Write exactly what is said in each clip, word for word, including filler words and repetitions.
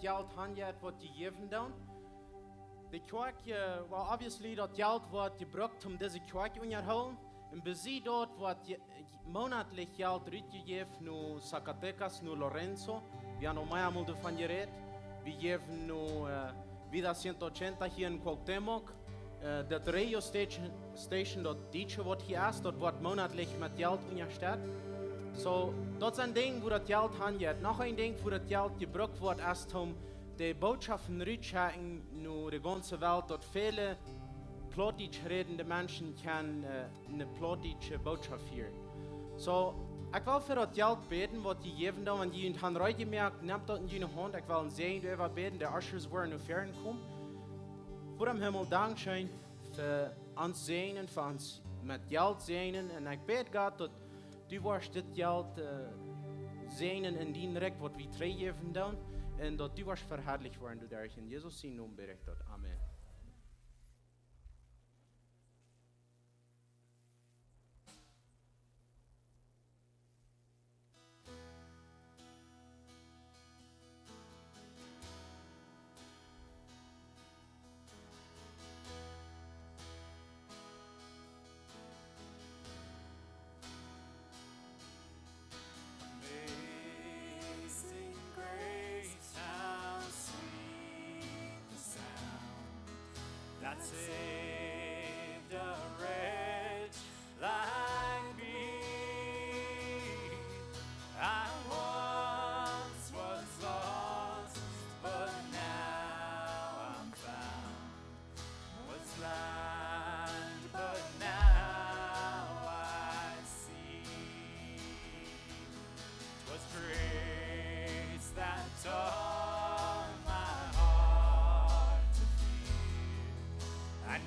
Jelt han jeit, waut jie jäwen doonen. De Kjoakj, well, obviously, daut Jelt woat jebrukt om dise Kjoakj unjahoolen. Un bie daut woat je, moonatlich Jelt rutjejäft no Zacatecas, no Lorenzo. Wie han aul meamol doavon jerät. Wie jäwen no Vida ciento ochenta hia en Cuauhtémoc. Daut Radio Station, daut dietsche, waut hia es, daut woat moonatlich met Jelt unjastett. Soo, daut sent Dinja, wua daut Jelt han jeit. Noch een Dinkj, wua daut Jelt jebrukt woat, es om de Bootschoften rutschekjen no de gaunze Welt, daut väle Plautdietsch rädende Menschen kjennen ne plautdietsche Bootschoft hieren. Soo, ekj well fa daut Jelt bäden, waut jie jäwen doonen. Wan jie junt han reed jemoakt, nemt daut en june Haunt. Ekj well een Säajen doaräwa bäden. De ushers woaren no väaren komen. Voda em Himmel, dankscheen fa ons säajnen, fa ons met Jelt säajnen. Un ekj bäd, Gott, daut du woascht dit Jelt säajnen en dien Rikj, waut wie trigjjäwen doonen. Un daut du woascht veharlicht woaren doaderch. En Jesus sien Nomen bäd ekj daut. Amen. Amazing grace, how sweet the sound that saved a wretch like me. I once was lost, but now I'm found. Was blind, but now I see. 'Twas grace that taught my heart to fear, and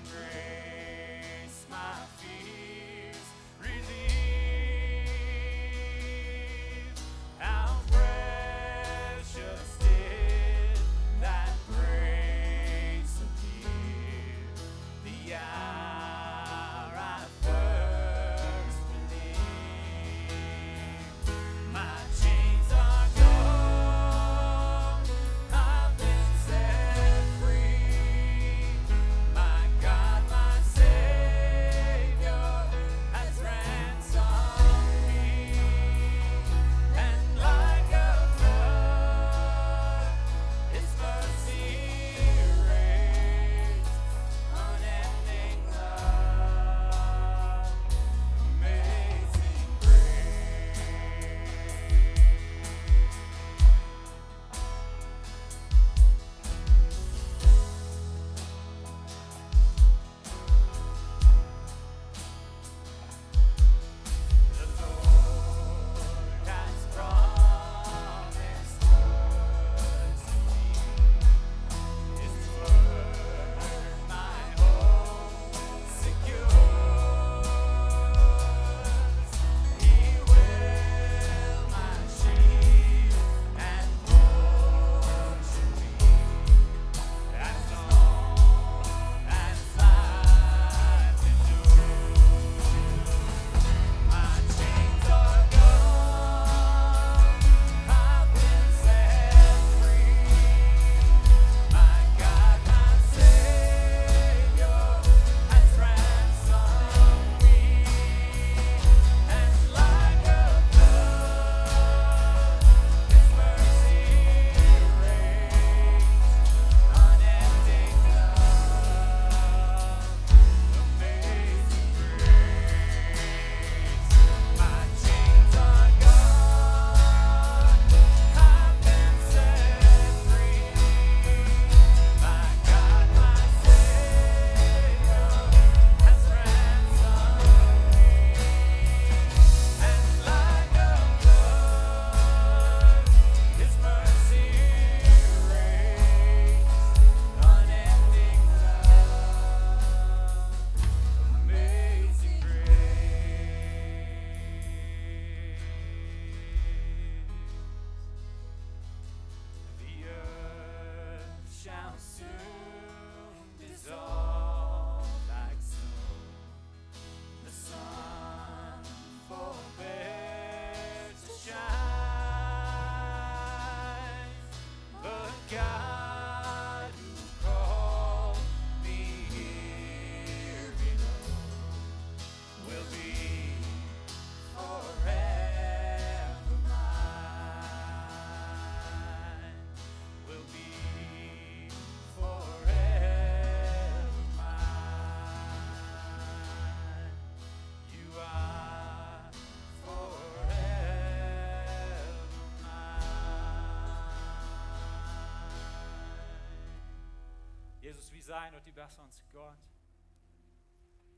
Jesus, wie sajen daut du best ons Gott.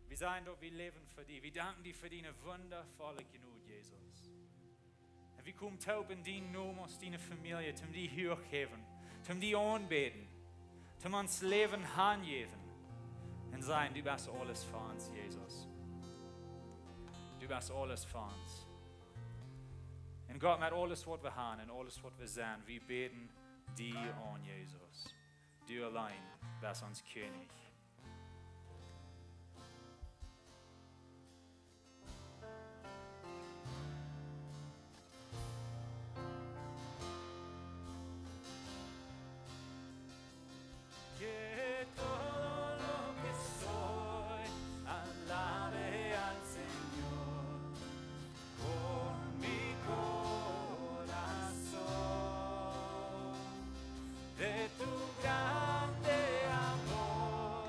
Wie sajen daut wie läwen fa die. Wie danken die fa diene wundafolle Jnod, Jesus. Un wie komen toop en dienen Nomen aus diene Famielje, toom die huach häwen, toom die aunbäden, toom ons Läwen hanjäwen un sajen: Du best aules fa ons, Jesus. Du best aules fa ons. Un Gott, met aules waut wie han un aules waut wie sent, wie bäden die aun, Jesus. Du auleen best ons Kjennich. Que todo lo que soy alabe al Señor con mi corazón. De tu grande amor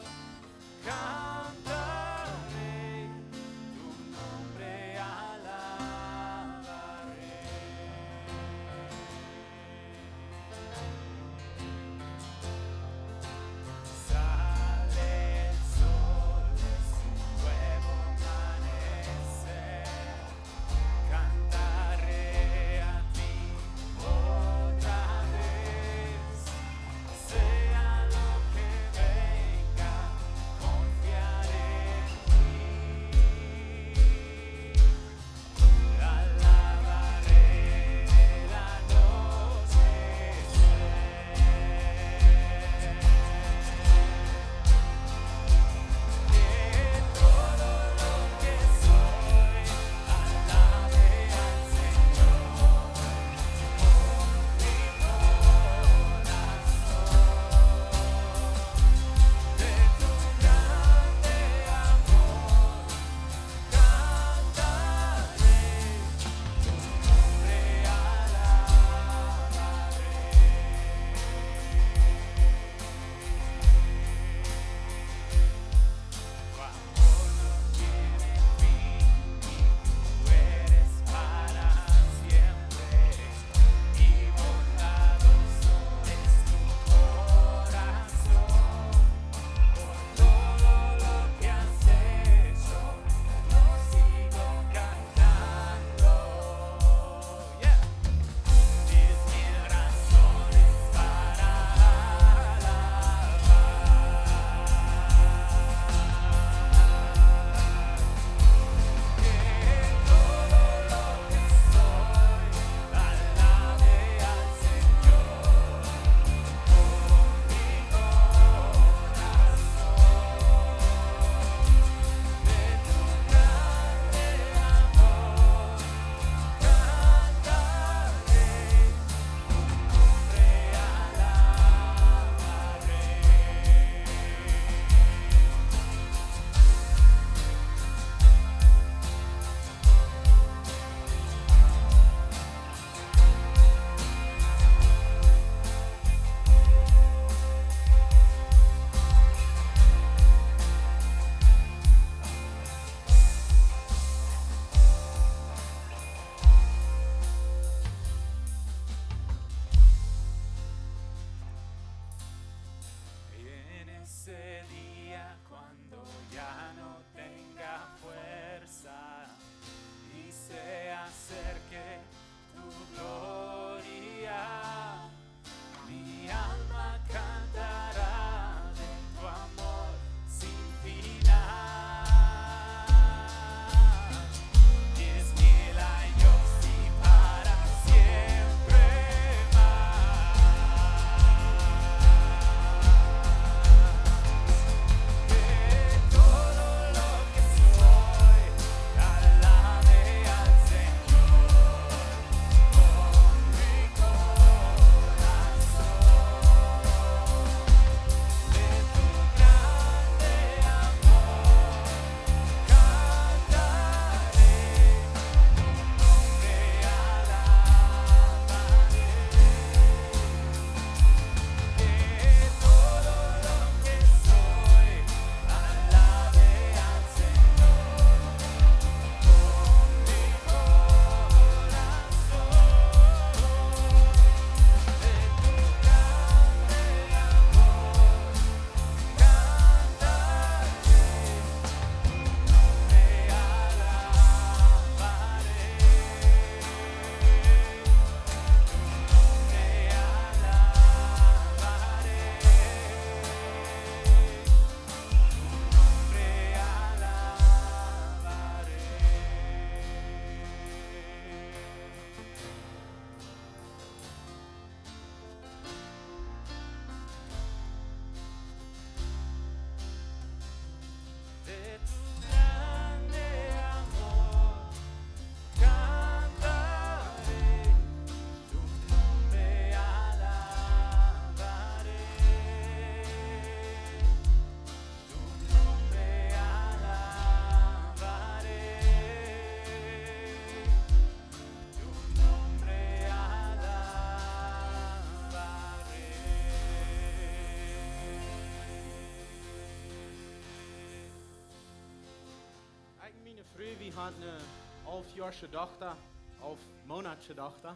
Miene Fru, wie haben eene alf Joa Dochta, alf Moonat Dochta.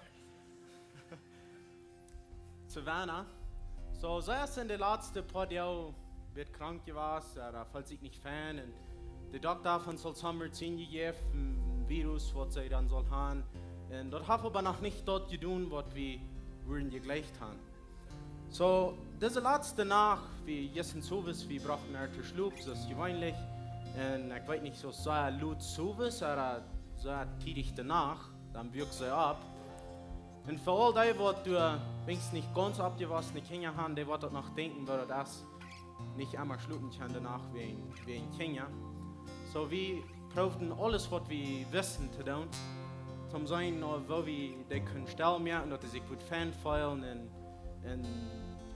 Savannah. Soo, see es en de latste poa Doag wada krank jewast, see feelt sikj nich fein. Un de Dokta haft ons aul Sommer zehn jejäft, een Virus, waut see dan saul haben. Un daut haft oba noch nich daut jedonen, waut wie wudden jejleeft haben. Soo, dise latste Nacht, wie jistren Owes, wie brochten äa to schlopen, soo aus jeweenlich. Un ekj weet nich, soo sea lot Owes, oba soo tiedich de Nacht, dan wuak see opp. Un fa aul dee, waut doa weens nich gaunz oppjewossne Kjinja haben, dee woaren daut noch denkjen, woo daut es, nich emma schlopen kjennen de Nacht wäajen, wäajen Kjinja. Soo, wie proowden aules, waut wie wisten, to doonen, toom seenen, woo wie dee kunnen stell moaken, daut dee sikj goot fein feelen un, un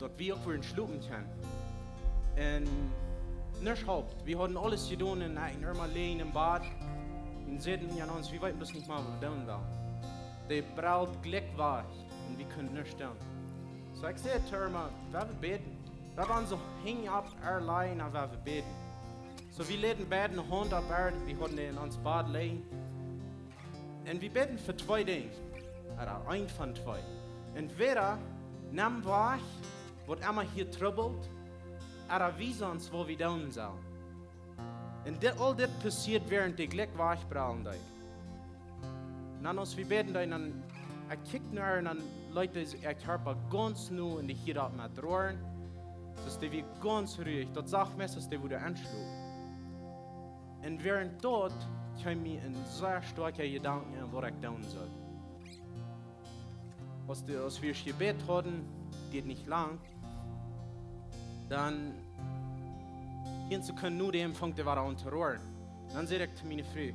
daut wie uk wudden schlopen kjennen. Un nuscht holp. Wie hauden aules jedonen un ekj emma läajen em Bad. Un säden, jo, ons, wie weeten bloos nich mea, waut wie doonen sellen. Dee brald jlikj wajch un wie kunnen nuscht doonen. Soo, ekj säd to Irma, wie woaren bäden. Wie woaren soo hinjen opp äa läajen un wie woaren bäden. Soo, wie läden beid ne Haunt opp äa, wie hauden dee en ons Bad läajen. Un wie bäden fa twee Dinja. Ooda eent von twee. Entweder nemm wajch, waut emma hia trubbelt, ooda wies ons, waut wie doonen sellen. Un dit, aul dit passieed, wäarent dee jlikj wajch bralden deed. Un dan, aus wie bäden deeden, dan, ekj kjikj no äa un dan leet dee äa Kjarpa gaunz no un dee hilt opp met roaren. Soo aus dee wia gaunz ruich, daut sach aus dee wudd enschlopen. Un wäarent daut kjeem mie een sea stoakja Jedanken enn, waut ekj doonen sull. Aus de, aus wie jebät hauden, dieed nich lang, dan, een Sekund no däm funk dee wada aun to roaren. Dan säd ekj to miene Fru,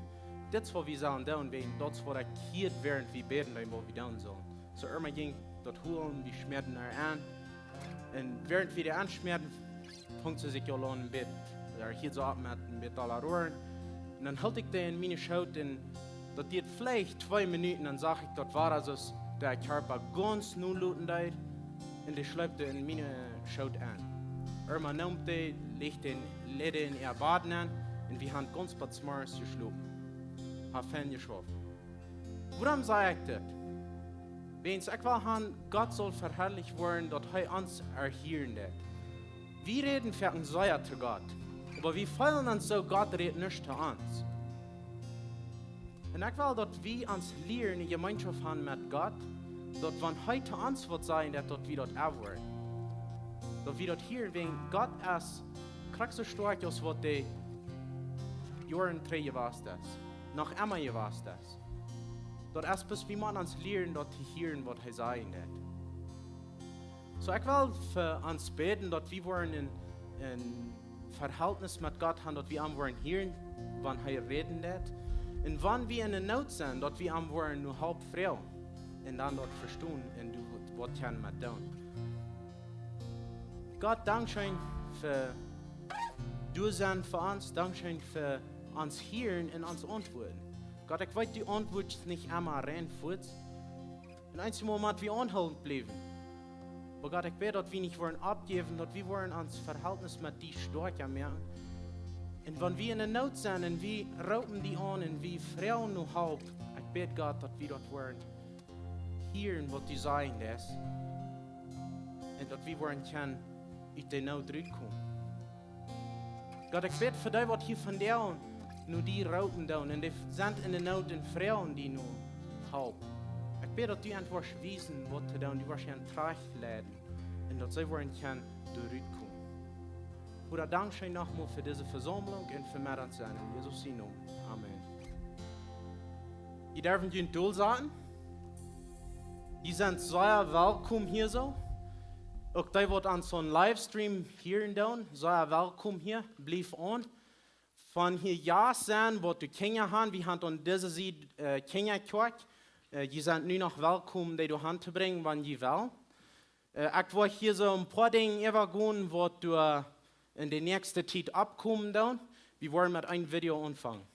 dit es, waut wie sellen doonen, wäajen daut es, waut ekj hieed, wäarent wie bäden deeden, waut wie doonen sullen. Soo, Irma jinkj daut holen, wie schmäaden äa aun. Un wäarent wie dee aunschmäaden, funk see sikj aul aun een bät, jo, hia soo opp met een bät aul roaren. Un dan hilt ekj dee en miene Schoot un daut dieed veleicht twee Minuten, dan sach ekj daut wada, soo aus dee äa Kjarpa gaunz no loten deed un dee schlept dee en miene Schoot aun. Irma neem dee, lajcht dee, lajcht dee en äa Bad aun un wie haben gaunz bat zemorjes jeschlopen. Haben fein jeschlopen. Wuarom saj ekj dit? Wäajens ekj well han, Gott saul veharlicht woaren, daut hee ons erhieren deit. Wie räden foaken sea to Gott, oba wie feelen ons soo, Gott rät nich to ons. Un ekj well, daut wie ons lieren, eene Jemeenschoft haben met Gott, daut wan hee to ons waut sajen deit, daut wie daut uk woaren. Daut wie daut hieren, wäajen Gott es krakjt soo stoakj aus waut dee Joaren trigj jewast es. Noch emma jewast es. Daut es bloos, wie motten ons lieren, daut to hieren, waut hee sajen deit. Soo, ekj well fa ons bäden, daut wie woaren een, een Verhältnis met Gott haben, daut wie am woaren hieren, wan hee räden deit. Un wan wie en de Noot sent, daut wie am woaren no Help froagen. Un dan daut vestonen un doonen, waut wie kjennen met doonen. Gott, dankscheen fa du sennen fa ons, dankscheen fa ons hieren un ons auntwuaden. Gott, ekj weet, du auntwuadst nich emma rein fuaz. Un eenjemol mott wie aunhoolent bliewen. Oba Gott, ekj bäd, daut wie nich woaren oppjäwen, daut wie woaren ons Verhältnis met die stoakja moaken. Un wan wie en de Noot sent un wie roopen die aun un wie froagen no Help, ekj bäd, Gott, daut wie daut woaren hieren, waut du sajen deist. Un daut wie woaren kjennen ut de Noot rutkomen. Gott, ekj bäd fa dee, waut hia vondoag no die roopen doonen, un dee sent en de Noot un froagen die no Help. Ekj bäd, daut du an woascht wiesen, waut to doonen, du woascht an trajchtleiden, un daut see woaren kjennen doa rutkomen. Voda, dankscheen nochmol fa dise Vesaumlunk un fa met ons sennen. En Jesus sien Nomen. Amen. Jie derwen junt dol saten. Jie sent sea welkom hia soo. Uk dee, waut ons aun Livestream hieren doonen, sea welkom hia. Bliew aun. Wan hia Jast sent, waut doa Kjinja haben, wie haben aun dise Sied, äh, Kjinjakjoakj. Äh, jie sent nu noch welkom, dee doa han to brinjen, wan jie wellen. Äh, ekj well hia soo een poa Dinja äwagonen, waut doa en de näakjste Tiet oppkomen doonen. Wie woaren met een Video aunfangen.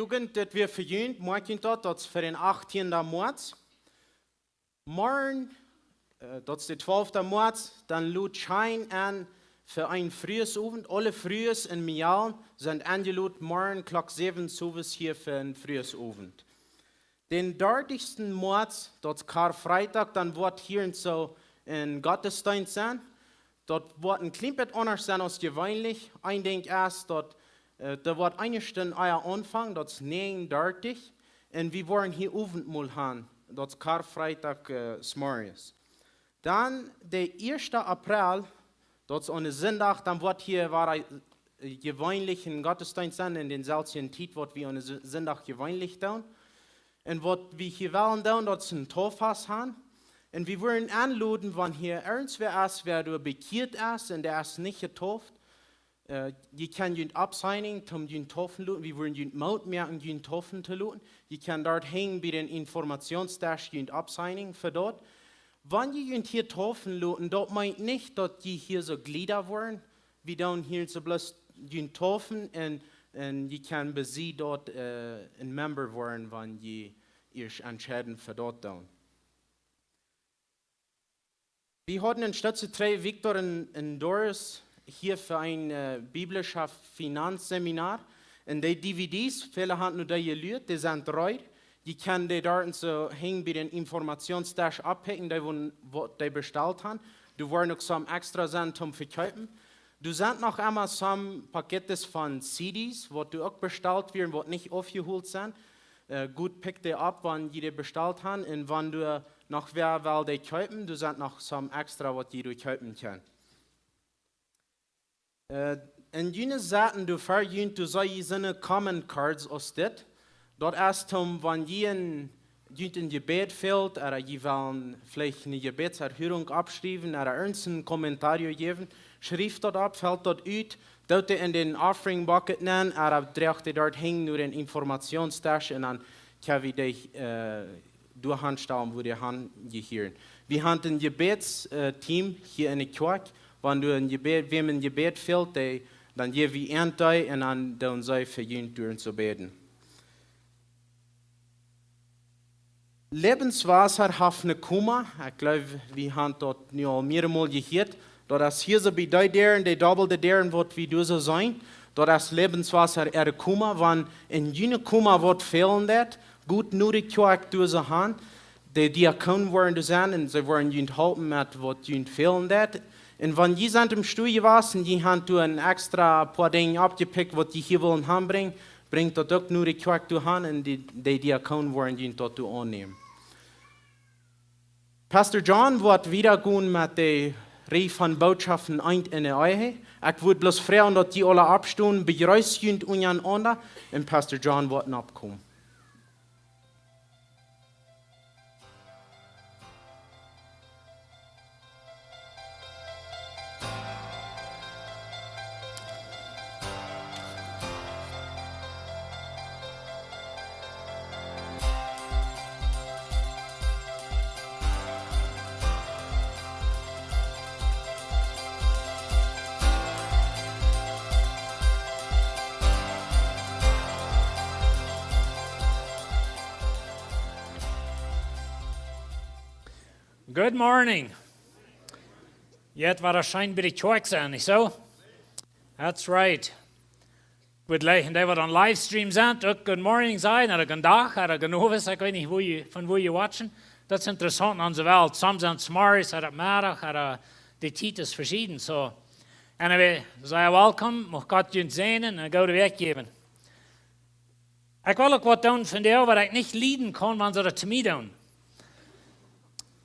Jugend, daut wia fa junt, moakt junt daut, daut es fa dän achtienden Moaz. Morjen, äh, daut es de twalfte Moaz, dan lot Schein aun fa een Fruesowent. Aule Frues un Mejalen sent enjelot, morjen Klock säwen sowes hia fa een Fruesowent. Dän dartichsten Moaz, daut es Karfreitag, dan woat hia un soo een Gottesdeenst sennen. Daut woat een kjlien bät aundasch sennen aus jeweenlich. Een Dinkj es daut, äh, daut woat eene Stund ea aunfangen, daut es näajen dartich. Un wie woaren hia Owentmol haben, daut es Karfreitag, äh, zemorjes. Dan de ieeschte April, daut es aun een Sindach, dan woat hia wada, äh, jeweenlich een Gottesdeenst sennen en deeselwje Tiet, waut wie aun een Si-, Sindach jeweenlich doonen. Un waut wie hia wellen doonen, daut es een Tauffast haben. Un wie wellen aunloden, wan hia irjentwäa es, wäa doa bekjieet es un dee es nich jetauft, äh, jie kjennen junt oppsienen, toom junt taufen loten. Wie wellen junt Moot moaken, junt taufen to loten. Jie kjennen doa hinjen bie dän Informationsdesk junt oppsienen fa daut. Wan jie junt hia taufen loten, daut meent nich, daut jie hia soo Jlieda woaren. Wie doonen hia soo bloos junt taufen un, un jie kjennen bie ons doa, äh, een Member woaren, wan jie junt entscheiden fa daut doonen. Wie hauden een Stootje trigj Victor un, un Doris hia fa een, äh, biblischa Finanzseminar. Un dee D V Ds, väle haben nu dee jeluat, dee sent reed. Jie kjennen dee doa soo hinjen bie dän Informationsdesk aufpikjen, dee wua-, waut dee bestalt haben. Doa woaren uk some extra sennen toom vekjeepen. Doa sent noch emma some Pakjeten von C Ds, waut doa uk bestalt wieren, waut nich aufjeholt sent. Äh, goot, pikjt dee opp, wan jie dee bestalt haben. Un wan doa noch wäa well dee kjeepen, doa sent noch some extra, waut jie doa kjeepen kjennen. Äh, un june Saten doa ver junt, doa sent june Comment Cards aus dit. Daut es toom, wan jie een, junt een Jebäd fält, ooda jie wellen veleicht eene Jebädserhörung oppschriewen, ooda irjent een Kommentar jäwen, schrieft daut opp, felt daut ut, doot dee en dän Offering Bucket nenn, ooda droagt dee doa hinjen no dän Informationsdesk un dan kjenn wie dee, äh, doa hanstalen, wua dee hanjehieren. Wie haben een Jebäds-, äh, Team hia en de Kjoakj. Wan doa een Jebäd, wäm een Jebäd fält, dee, dan jäw wie an dee un dan doonen see fa junt doa soo bäden. Lebenswasser haft een Komma. Ekj gleew, wie haben daut nu aul mearemol jehieet. Daut es hia soo bie dee Däaren, dee dobbelde Däaren, waut wie doa soo seenen. Daut es Lebenswasser äa Komma, wan en june Komma waut fälen deit, goot no de Kjoakj doa soo han. De Diakonen woaren doa sennen un see woaren junt halpen met waut junt fälen deit. Un wan jie sent em Stool jewast un jie haben doa een extra poa Dinja oppjepikjt, waut jie hia wellen hanbrinjen, brinjt daut uk no de Kjoakj doa han un de, de Diakonen woaren junt daut doa aunnämen. Pastor John woat wieda gonen met de Rieej von Bootschoften Eent en de Ehe. Ekj wudd bloos froagen, daut jie aula oppstonen, bejreest junt unjarenaunda un Pastor John woat noppkomen. Good morning. Jie woaren scheen bie de Kjoakj sennen, nich soo? That's right. Ekj wudd jlikj, un dee waut aum Livestream sent, uk good morning sajen, ooda good Dach, ooda good Owent, ekj weet nich, wua jie, von wua jie watchen. Daut es interessaunt aun onse Welt. Some sent zemorjes, ooda Meddach, ooda de Tiet es veschieden. So, anyway, sie welkom, mucht Gott junt säajnen un eene goode Wäakj jäwen. Ekj well uk waut doonen von dee, waut ekj nich lieden kaun, wan see daut to mie doonen.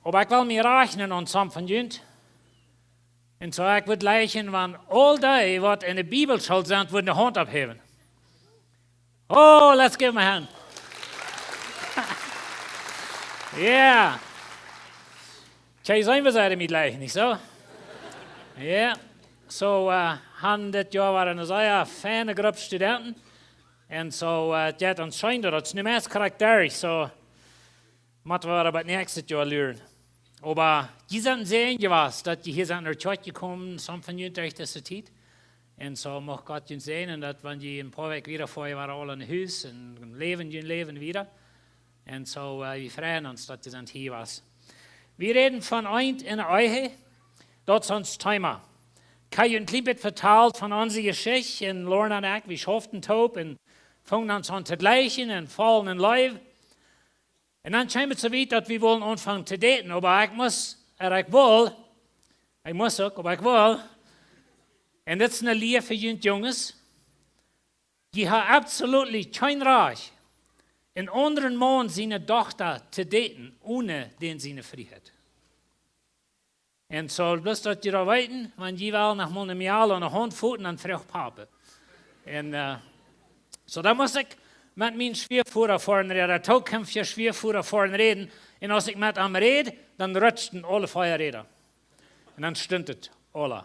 Oba ekj well mie rajchten aun some von junt. Un soo, ekj wudd jlikjen, wan aul dee, waut en de Bibelschool sent, wudden de Haunt opphäwen. Oh, let's give 'em a hand. Yeah. Kjikj, sent wie sea mie jlikj, nich soo? Yeah. So, äh, wie haben dit Joa wada eene sea feine Grupp Studenten. Un soo, äh, daut ons schient, daut es nu meist krakjt doa, soo, motten wie oba daut näakjste Joa luaren. Oba jie sent sea jewast, daut jie hia sent no de Kjoakj jekomen, some von junt derch dise Tiet. Un soo mucht Gott junt säajnen, daut wan jie een poa Wäakj wieda foaren, jie wieren aul en Hus un läwen jun Läwen wieda. Un soo, äh, wie freien ons, daut jie sent hia. Wie räden von Eent enne Ehe, daut es ons Thema. Ekj hab junt een kjlien bät vetalt von onse Jeschicht un Lorna un ekj, wie schauften toop un fungen ons aun to jlikjen un follen en Leew. Un dan kjeem et soo wiet, daut wie wullen aunfangen to daten, oba ekj must, ea ekj wull, ekj must uk, oba ekj wull. Un dit es eene Lia fa junt Junges. Jie haben absolutely kjeen Rajcht, eenen aundren Maun siene Dochta to daten, one dän siene Frieheit. Un soo, bloos daut jie daut weeten, wan jie wellen noch mol een Mejal aun de Haunt foten, dan froagt Papa. Un, äh, soo, dan must ekj met mienen Schwiavoda foaren räden, tookjemftja Schwiavoda foaren räden. Un aus ekj met am räd, dan rutschten aule vea Räda. Un dan stunt et aula.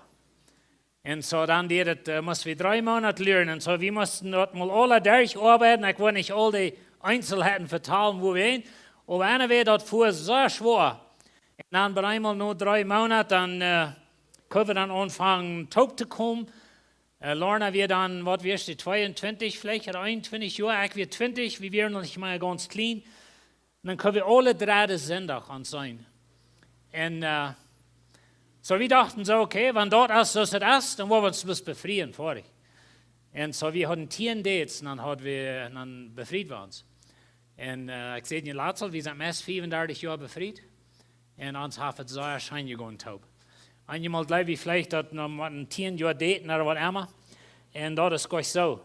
Un soo, dan deed et, äh, must wie dree Moonat luren. Un soo, wie musten daut mol aula derchoabeiden. Ekj well nich aul de Eenselheiten vetalen, woo wie heen. Oba anyway, daut wia soo schwoa. Un dan bie eemol no dree Moonat, dan, äh, kunnen wie dan aunfangen toop to komen. Äh, Lorna wia dan, waut wia see, tweeuntwintich veleicht, ooda eenuntwintich Joa, ekj wia twintich, wie wieren noch nich mea gaunz kjlien. Un dan kunnen wie aule dredde Sindach ons seenen. Un, äh, soo, wie dochten soo, okay, wan daut es, soo aus et es, dan woa wie ons bloos befrieen, foadich. Un soo, wie hauden tieen Dates, un dan haud wie, dan befrieden wie ons. Un, äh, ekj säd en Latzel, wie sent meist fiefundartich Joa befriet. Un ons haft et sea scheen jegonen toop. Eenjemol jleew wie veleicht, daut noch mau een tieen Joa daten ooda waut emma. Un daut es goot soo.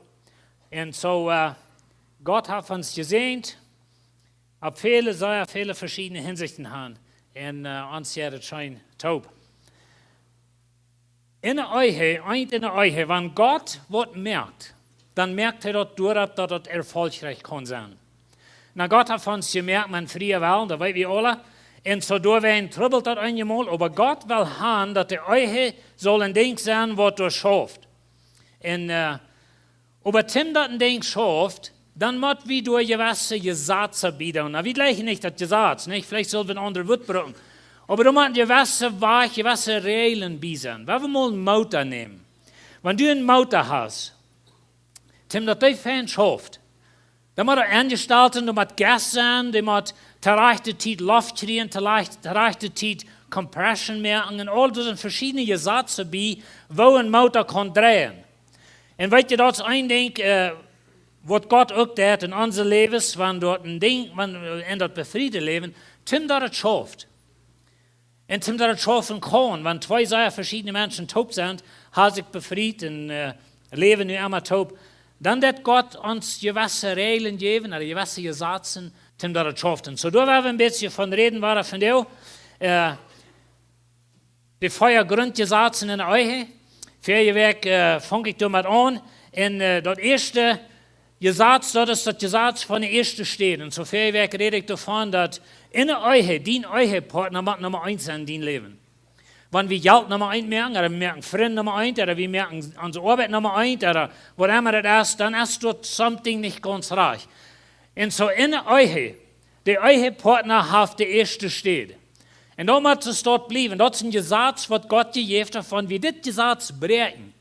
Un soo, äh, Gott haft ons jesäajent, opp väle, sea väle veschiedne Hinsichten aun. Un, äh, ons jeit et scheen toop. Enne Ehe, eent enne Ehe, wan Gott waut moakt, dan moakt hee daut doaropp, daut et erfolgreich kaun sennen. Nu, Gott haft ons jemoakt met een frieen Wellen, daut weeten wie aula. Un soo doawäajen trubbelt daut eenjemol, oba Gott well han, daut de Ehe saul een Dinkj sennen, waut doa schauft. Un, äh, oba toom daut een Dinkj schauft, dan mott wie doa jewesse Jesazen bie doonen. Nu, wie jlikjen nich daut Jesaz, nich? Veleicht sell wie een aundret Wuat brucken. Oba doa motten jewesse Wäaj, jewesse Räajlen bie sennen. Wan wie mol een Moota nämen. Wan du een Moota hast, toom daut dee fein schauft, dan mott doa Aunjestalten, doa mott Gas sennen, dee mott to rajchte Tiet Loft kjrieen, to rajcht-, to rajchte Tiet Compression moaken un aul doa sent veschiedne Jesazen bie, woo een Moota kaun dreien. Un weetst du, daut es een Dinkj, äh, waut Gott uk deit en onse Läwes, wan doa een Dinkj, wan, äh, en daut befriede Läwen, toom daut et schauft. Un toom daut et schaufen kaun, wan twee sea veschiedne Menschen toop sent, haben sikj befriet un, äh, läwen nu emma toop, dan deit Gott ons jewesse Räajlen jäwen, ooda jewesse Jesazen, toom daut et schauft. Un soo, doa woa wie een bät von räden, woa wie von dee, äh, de vea Grundjesazen enne Ehe. Väaje Wäakj, äh, funk ekj doamet aun. Un, äh, daut ieeschte Jesaz, daut es daut Jesaz von de ieeschte Städ. Un soo väaje Wäakj räd ekj doavon, daut enne Ehe, dien Ehepartna mott Numma eent sennen en dien Läwen. Wan wie Jelt Numma eent moaken, ooda wie moaken Frind Numma eent, ooda wie moaken onse Oabeit Numma eent, ooda waut emma daut es, dan es doa something nich gaunz rajcht. Un soo enne Ehe, de Ehepartna haft de ieeschte Städ. Un doa mott et doa bliewen. Daut es een Jesaz, waut Gott jejäft haft, wan wie dit Jesaz bräakjen,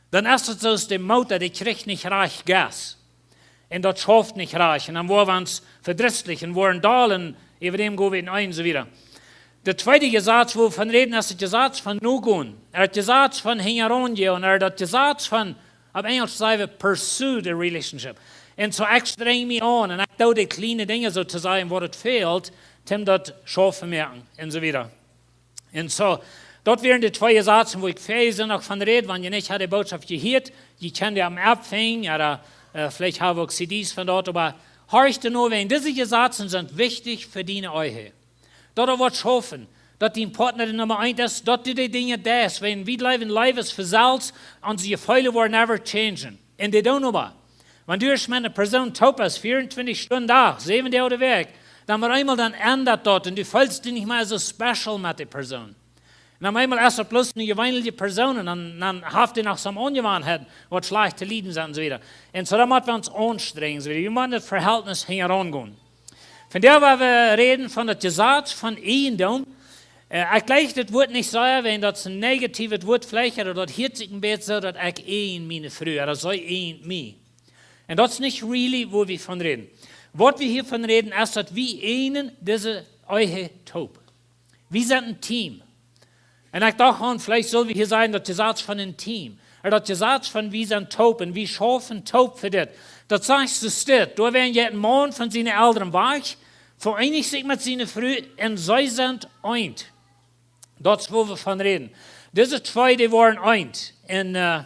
dan es et soo aus de Moota, dee kjricht nich rajcht Gas. Un daut schauft nich rajcht. Un dan woaren wie ons vedrisslich un woaren doll un äwa däm go wie en een un soo wieda. De tweede Jesaz, wua wie von räden, es daut Jesaz von nogonen. Ooda daut Jesaz von hinjaraun gonen. Ooda daut Jesaz von, opp Enjelsch saj wie, pursue the relationship. Un soo ekj strenj mie aun un ekj doo de kjliene Dinja, soo to sajen, waut et fält, toom daut schaufen moaken un soo wieda. Un soo, daut wieren de twee Jesazen, wua ekj väaje Sindach von räd, wan jie nich haben de Bootschoft jehieet, jie kjennen dee aum App finjen, ooda, äh, veleicht hab wie uk C Ds von doa, oba horcht doano, wiels dise Jesazen sent wichtich fa diene Ehe. Daut doa waut schaufen, daut dien Partna de Numma eent es, daut du de Dinja deist, wiels wie läwen Läwes fa selfst, onse Jefeele woaren never changen. Un dee doonen oba. Wan du ieescht met eene Persoon toop best, vieauntwintich Stunden Dach, säwen Doag de Wäakj, dan met eemol dan endat daut un du feelst die nich mea soo special met dee Persoon. Un opp eemol es daut bloos eene jeweenelje Persoon un dan, dan haft dee noch some Aunjewanheiten, waut schlajcht to lieden sent un soo wieda. Un soo, dan motten wie ons aunstrenjen un soo wieda. Wie motten daut Vehältnis hinjaraun gonen. Vondoag woa wie räden von daut Jesaz von Ieejendom. Äh, ekj jleich daut Wuat nich sea, wiels daut es een negatiewet Wuat veleicht, ooda daut hieet sikj een bät soo, daut ekj eajen miene Fru, ooda see eajent mie. Un daut es nich really, wua wie von räden. Waut wie hia von räden, es daut wie eajen dise Ehe toop. Wie sent een Team. Un ekj docht aun, veleicht sull wie hia sajen, daut Jesaz von een Team. Ooda daut Jesaz von wie sent toop un wie schaufen toop fa dit. Daut sajcht soo dit. Doa woat een Maun von siene Elren wajch, vereenicht sikj met siene Fru un see sent eent. Daut es, wua wie von räden. Dise twee, dee woaren eent. Un, äh,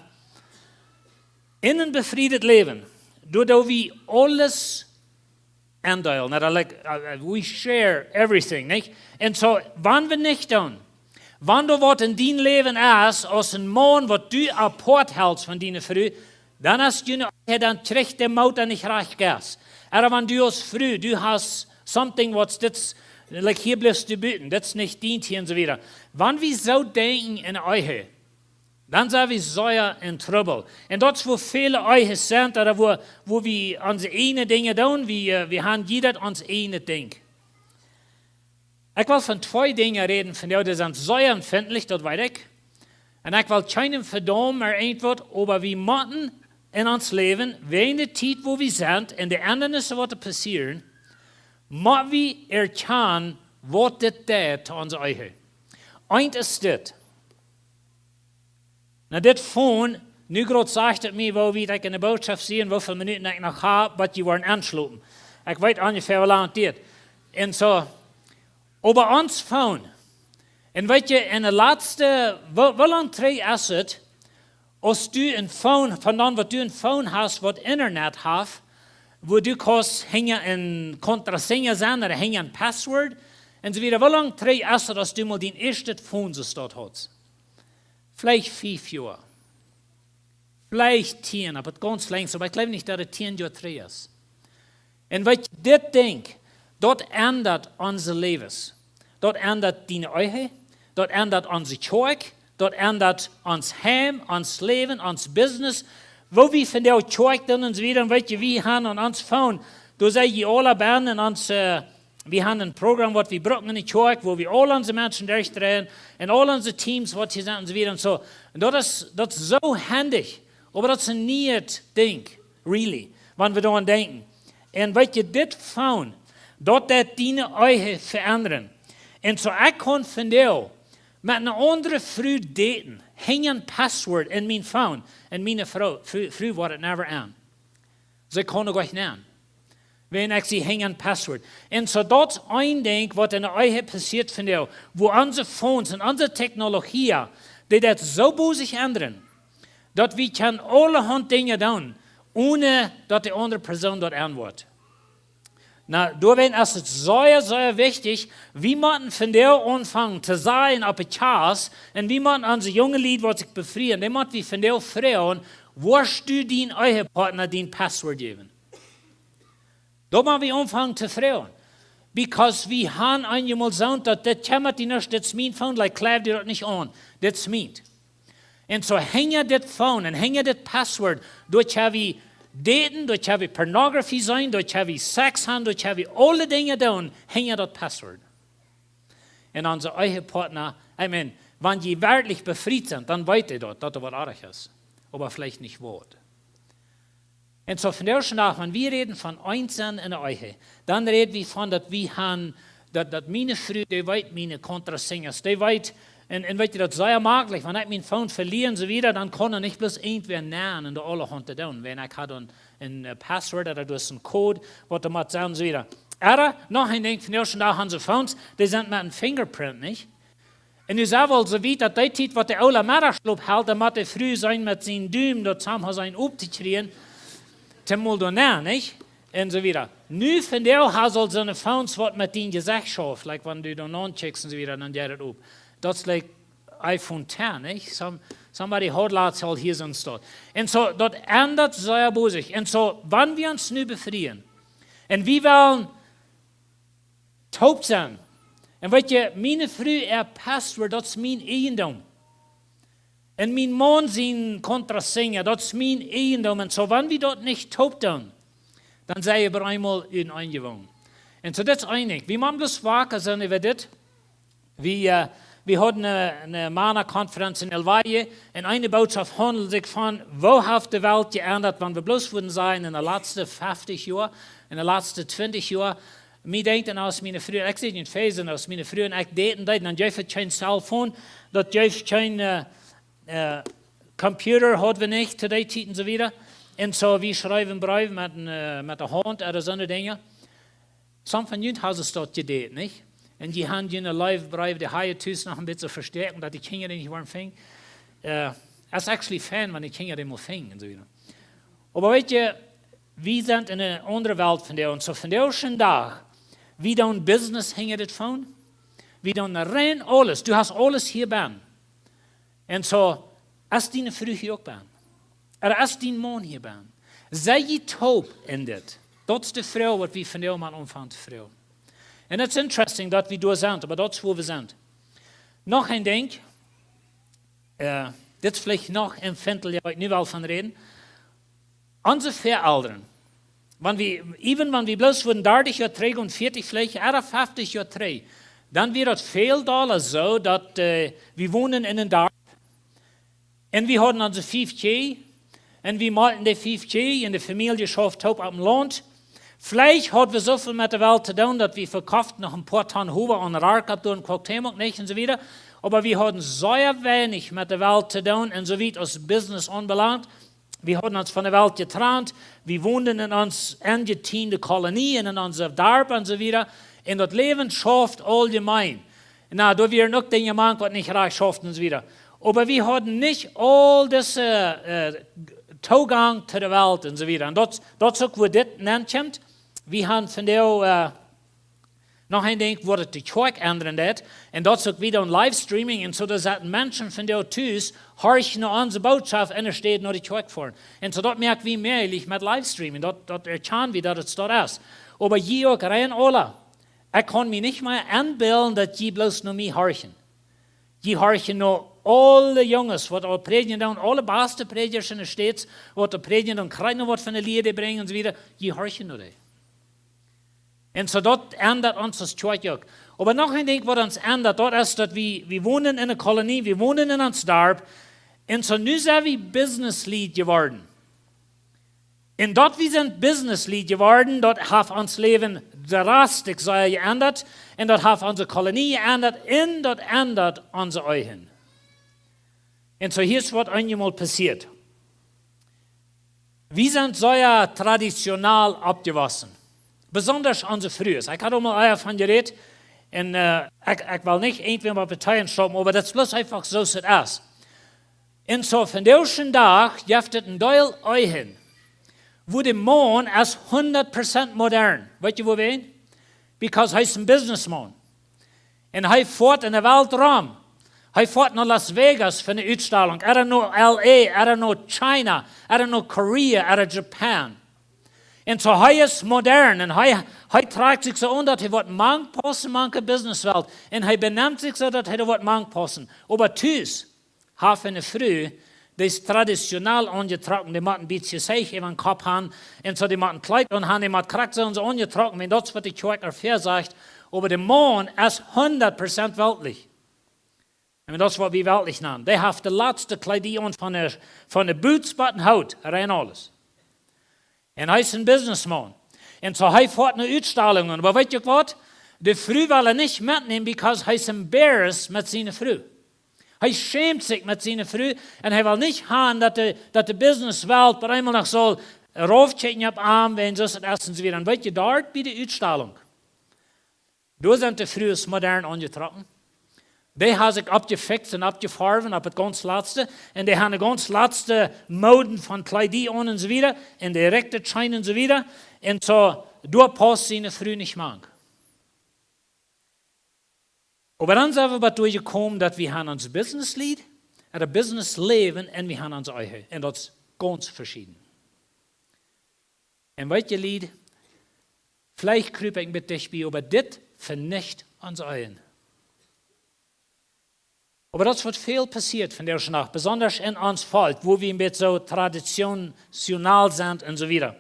en een befrieet Läwen, doa doo wie aules endeelen. Ooda, like, uh, uh, we share everything, nich? Un soo, wan wie nich doonen, wan doa waut en dien Läwen es, aus een Maun, waut du apart helst von diene Fru, dan es june Ehe, dan kjricht de Motor nich rajcht Gas. Ooda wan du aus Fru, du hast something waut dit, like, hia blifst du buten, dit es nich dien Tiet un soo wieda. Wan wie soo denkjen en Ehe, dan sent wie sea en Trubbel. Un daut es, wua väle Ehes sent, ooda wua, wua wie onse eajne Dinja doonen, wie, äh, wie haben jieda ons eajnet Dinkj. Ekj well von twee Dinja räden, von dee, dee sent sea empfindlich, daut weet ekj. Un ekj well kjeenem vedaumen ooda irjentwaut, oba wie motten en ons Läwen, wäajen de Tiet, wua wie sent, un de Endrungen, waut doa passieren, mott wie erkjanen, waut dit deit to onse Ehe. Eent es dit. Nu, dit Phone, nu groot sajcht et mie, woo wiet ekj en de Bootschoft sie un woo väl Minuten ekj noch hab, waut jie woaren enschlopen. Ekj weet onjefäa, woo lang et diet. Un soo, oba ons Phone. Un weetst, en de latste, woo, woo lang trigj es et, aus du een Phone, von dan waut du een Phone hast, waut Internet haft, wua du kaust hinja een Contraseña sennen ooda hinja een Password, un soo wieda. Woo lang trigj es et, aus du mol dien ieeschtet Phone soo staut haudst? Veleicht fief Joa. Veleicht tieen, oba et gaunz lenjd, oba ekj jleew nich, daut et tieen Joa trigj es. Un weetst, dit Dinkj, daut endat onse Läwes. Daut endat diene Ehe, daut endat onse Kjoakj, daut endat ons Heim, ons Läwen, ons Business. Woo wie von de Kjoakj doonen un soo wieda, un weetst, wie haben aun ons Phone, doa sent jie aula bennen en ons, äh, wie haben een Programm, waut wie brucken en de Kjoakj, wua wie aul onse Menschen derchdreien, un aul onse Teams, waut hia sent un soo wieda un soo. Un daut es, daut es soo hendich, oba daut es een nieet Dinkj, really, wan wie doaraun denkjen. Un weetst, dit Phone, daut deit diene Ehe veendren. Un soo, ekj kaun vondoag met eene aundre Fru daten, hinja een Password en mien Phone, un miene Fru, Fru, Fru woat et never aun. See kaun noch nich nämen. Wan ekj sie hinja een Password. Un soo daut es een Dinkj, waut en de Ehe passieet vondoag, wua onse Phones un onse Technologie, dee daut soo bosich endren, daut wie kjennen aulahaunt Dinja doonen, onen daut de aundre Persoon daut aunwoat. Nu, doawäajen es et sea, sea wichtich, wie motten vondoag aunfangen to sajen opp de Kjast, un wie motten onse junge Lied, waut sikj befrieen, dee mott wie vondoag froagen: Woascht du dien Ehepartner dien Password jäwen? Daut mott wie aunfangen to froagen. Because wie haben eenjemol soo, daut dit kjemmat die nuscht, dit es mien Phone, like, kjleef die daut nich aun, dit es mien. Un soo hinja dit Phone un hinja dit Password, doa kjenn wie daten, doa kjenn wie Pornografie seenen, doa kjenn wie Sex haben, doa kjenn wie aule Dinja doonen, hinja daut Password. Un onse Ehepartner, I mean, wan jie werkjlich befriet sent, dan weet jie daut, daut doa waut oajch es. Oba veleicht nich woat. Un soo vondoag dän Dach, wan wie räden von eent sennen en de Ehe, dan räd wie von daut wie haben, daut, daut miene Fru, dee weet miene Contraseñas, dee weet, un, un weetst, daut es sea mäajlich, wan ekj mien Phone velia un soo wieda, dan kaun doa nich bloos irjentwäa nenn un doa aulahaunt doonen. Wan ekj hab dan een, äh, Password ooda daut es een Code, waut doa mott sennen un soo wieda. Ooda, noch een Dinkj, vondoag dän Dach haben see Phones, dee sent met een Fingerprint, nich? Un nu sent wie aul soo wiet, daut dee Tiet, waut de Oola Meddachschlop helt, dan mott de Fru sennen met sien Dum, daut somehow sennen optokjrieen, toom mol doa nenn, nich? Un soo wieda. Nu vondoag haben see aul soone Phones, waut met dien Jesecht schauft, like, wan du doa nenn kjikjst un soo wieda, dan jeit et op. Daut es like iPhone ten, nich? Some, somebody haud latst aul hia soon Staut. Un soo, daut endat sea bosich. Un soo, wan wie ons nu befrieen, un wie wellen toop sennen. Un weetst, miene Fru äa Password, daut es mien Eigendom. Un mien Maun sien Contraseña, daut es mien Eigendom. Un soo, wan wie daut nich toop doonen, dan sent wie opp eemol en eene Woninj. Un soo, daut es een Dinkj. Wie motten bloos waka sennen äwa dit. Wie, äh, wie hauden eene, eene Mana-Konferenz en El Valle un eene Botschaft haundeld sikj von, woo haft de Welt jeendat, wan wie bloos wudden sajen, en de latste feftig Joa, en de latste twintich Joa. Mie denkjt, un aus miene Fru, ekj sie nich fäsen, aus miene Fru un ekj daten deeden, dan jeef et kjeen Cellphone, daut jeef kjeen, äh, äh, Computer haud wie nich, to dee Tiet un soo wieda. Un soo, wie schreewen Breew met, äh, met de Haunt, ooda soone Dinja. Some von junt haben daut jedonen, nich? Un jie haben june Leewbreew, dee haben jie tus noch een bät vestäaken, daut de Kjinja dee nich woaren finjen. Äh, et es actually fein, wan de Kjinja dee mol finjen un soo wieda. Oba weet jie, wie sent en eene aundre Welt vondoag. Un soo vondoag es een Dach, wie doonen Business hinja dit Phone. Wie doonen rein aules. Du hast aules hia bennen. Un soo, es diene Fru hia uk bennen? Ooda es dien Maun hia bennen? Sie jie toop en dit? Daut es de Froag, waut wie vondoag aunfangen to froagen. Un it's interesting, daut wie doa sent, oba daut es, wua wie sent. Noch een Dinkj, äh, dit es veleicht noch een Fintel, jo, ekj nu woa von räden. Onse Väaelren, wan wie, even wan wie bloos wudden dartich Joa trigj un vieetich veleicht, ooda feftig Joa trigj, dan wia daut väl dolla soo, daut, äh, wie wonden en een Darp. Un wie hauden onse fief Kjieej. Un wie molkten dee fief Kjieej un de Famielje schauft toop opp een Launt. Veleicht hauden wie soo väl met de Welt to doonen, daut wie vekoften noch een poa Ton Hua aun Rarkap doa en Cuauhtémoc, nich? Un soo wieda. Oba wie hauden sea weinich met de Welt to doonen, un soo wiet aus Business aunbelangt. Wie hauden ons von de Welt jetrant. Wie wonden en ons enjetiende Kolonie un en onse Darp un soo wieda. Un daut Läwen schauft auljemeen. Na, doa wieren uk Dinja mank, waut nich rajcht schauften un soo wieda. Oba wie hauden nich aul dise, äh, Toogank to de Welt un soo wieda. Un daut, daut es uk, wua dit nenkjemt. Wie haben vondoag, äh, noch een Dinkj, wua et de Kjoakj endren deit. Un daut es uk wada een Livestreaming. Un soo, doa sent Menschen vondoag tus, horchen no onse Botschaft un enne Städ no de Kjoakj foaren. Un soo, daut moak wie mäajlich met Livestreaming. Daut, daut erkjanen wie, daut et daut es. Oba jie uk, rein aula. Ekj kaun mie nich mea enbilden, daut jie bloos no mie horchen. Jie horchen no aule Junges, waut aul prädjen doonen, aule baste Prädjasch en de States, waut aul prädjen doonen, kjrieen waut von de Lia brinjen un soo wieda. Jie horchen no dee. Un soo daut endat ons aus Kjoakj uk. Oba noch een Dinkj, waut ons endat, daut es, daut wie, wie wonen en eene Kolonie, wie wonen en ons Darp. Un soo nu sent wie Businesslied jeworden. Un daut wie sent Businesslied jeworden, daut haft ons Läwen drastisch sea jeendat. Un daut haft onse Kolonie jeendat. Un daut endat onse Ehen. Un soo hia es waut eenjemol passieet. Wie sent sea traditionell oppjewossen. Besondasch onse Frues. Ekj haud aul mol doavon jerät. Un, äh, ekj, ekj well nich irjentwäm opp de Teenen stoppen, oba daut es bloos eefach soo aus et es. Un soo, vondoag dän Dach jeft et een Deel Ehen, wua de Maun es hundat Prozent modern. Weet jie wuarom? Because hee es een Businessmaun. Un hee foat en de Welt rom. Hee foat no Las Vegas fa eene Utstalunk, ooda no L A, ooda no China, ooda no Korea, ooda Japan. Un soo, hee es modern un hee, hee trakjt sikj soo aun, daut hee woat mank paussen, mank de Businesswelt. Un hee benemt sikj soo, daut hee doa woat mank paussen. Oba tus haft hee eene Fru, dee es traditionell aunjetrocken, dee mott een bät Zeich äwa dän Kopp haben, un soo, dee mott een Kjleet aunhaben, dee mott krakjt soo aunjetrocken, wiels daut es waut de Kjoakj doafäa sajcht, oba de Maun es hundat Prozent weltlich. Un daut es waut wie weltlich nanen. Dee haft de latste Kjleeda aun von de, von de Boots bat dän Hoot, rein aules. Un hee es een Businessmaun. Un soo hee foat no Utstalungen. Oba weet jie uk waut? De Fru well hee nich metnämen, because hee es embarrassed met siene Fru. Hee schämt sikj met siene Fru un hee well nich haben, daut de, daut de Businesswelt opp eemol noch saul raufkjikjen opp am, wan soo et es un soo wieda. Un weet jie, doa bie de Utstalunk, doa sent de Frues modern aunjetrocken. Dee haben sikj oppjefikjst un oppjefoawen opp et gaunz latste. Un dee haben de gaunz latste Moden von Kjleeda aun un soo wieda. Un dee rikjte Kjleeda un soo wieda. Un soo, doa paust siene Fru nich mank. Oba dan sent wie bat doa jekomen, daut wie haben ons Businesslied, daut Businessläwen, un wie haben ons Ehe. Un daut es gaunz veschieden. Un weet jie, Lied, veleicht krup ekj een bät dicht bie, oba dit venicht ons Ehen. Oba daut es waut väl passieet vondoag dän Dach, besondasch en ons Volkj, wua wie een bät soo traditionell sent un soo wieda.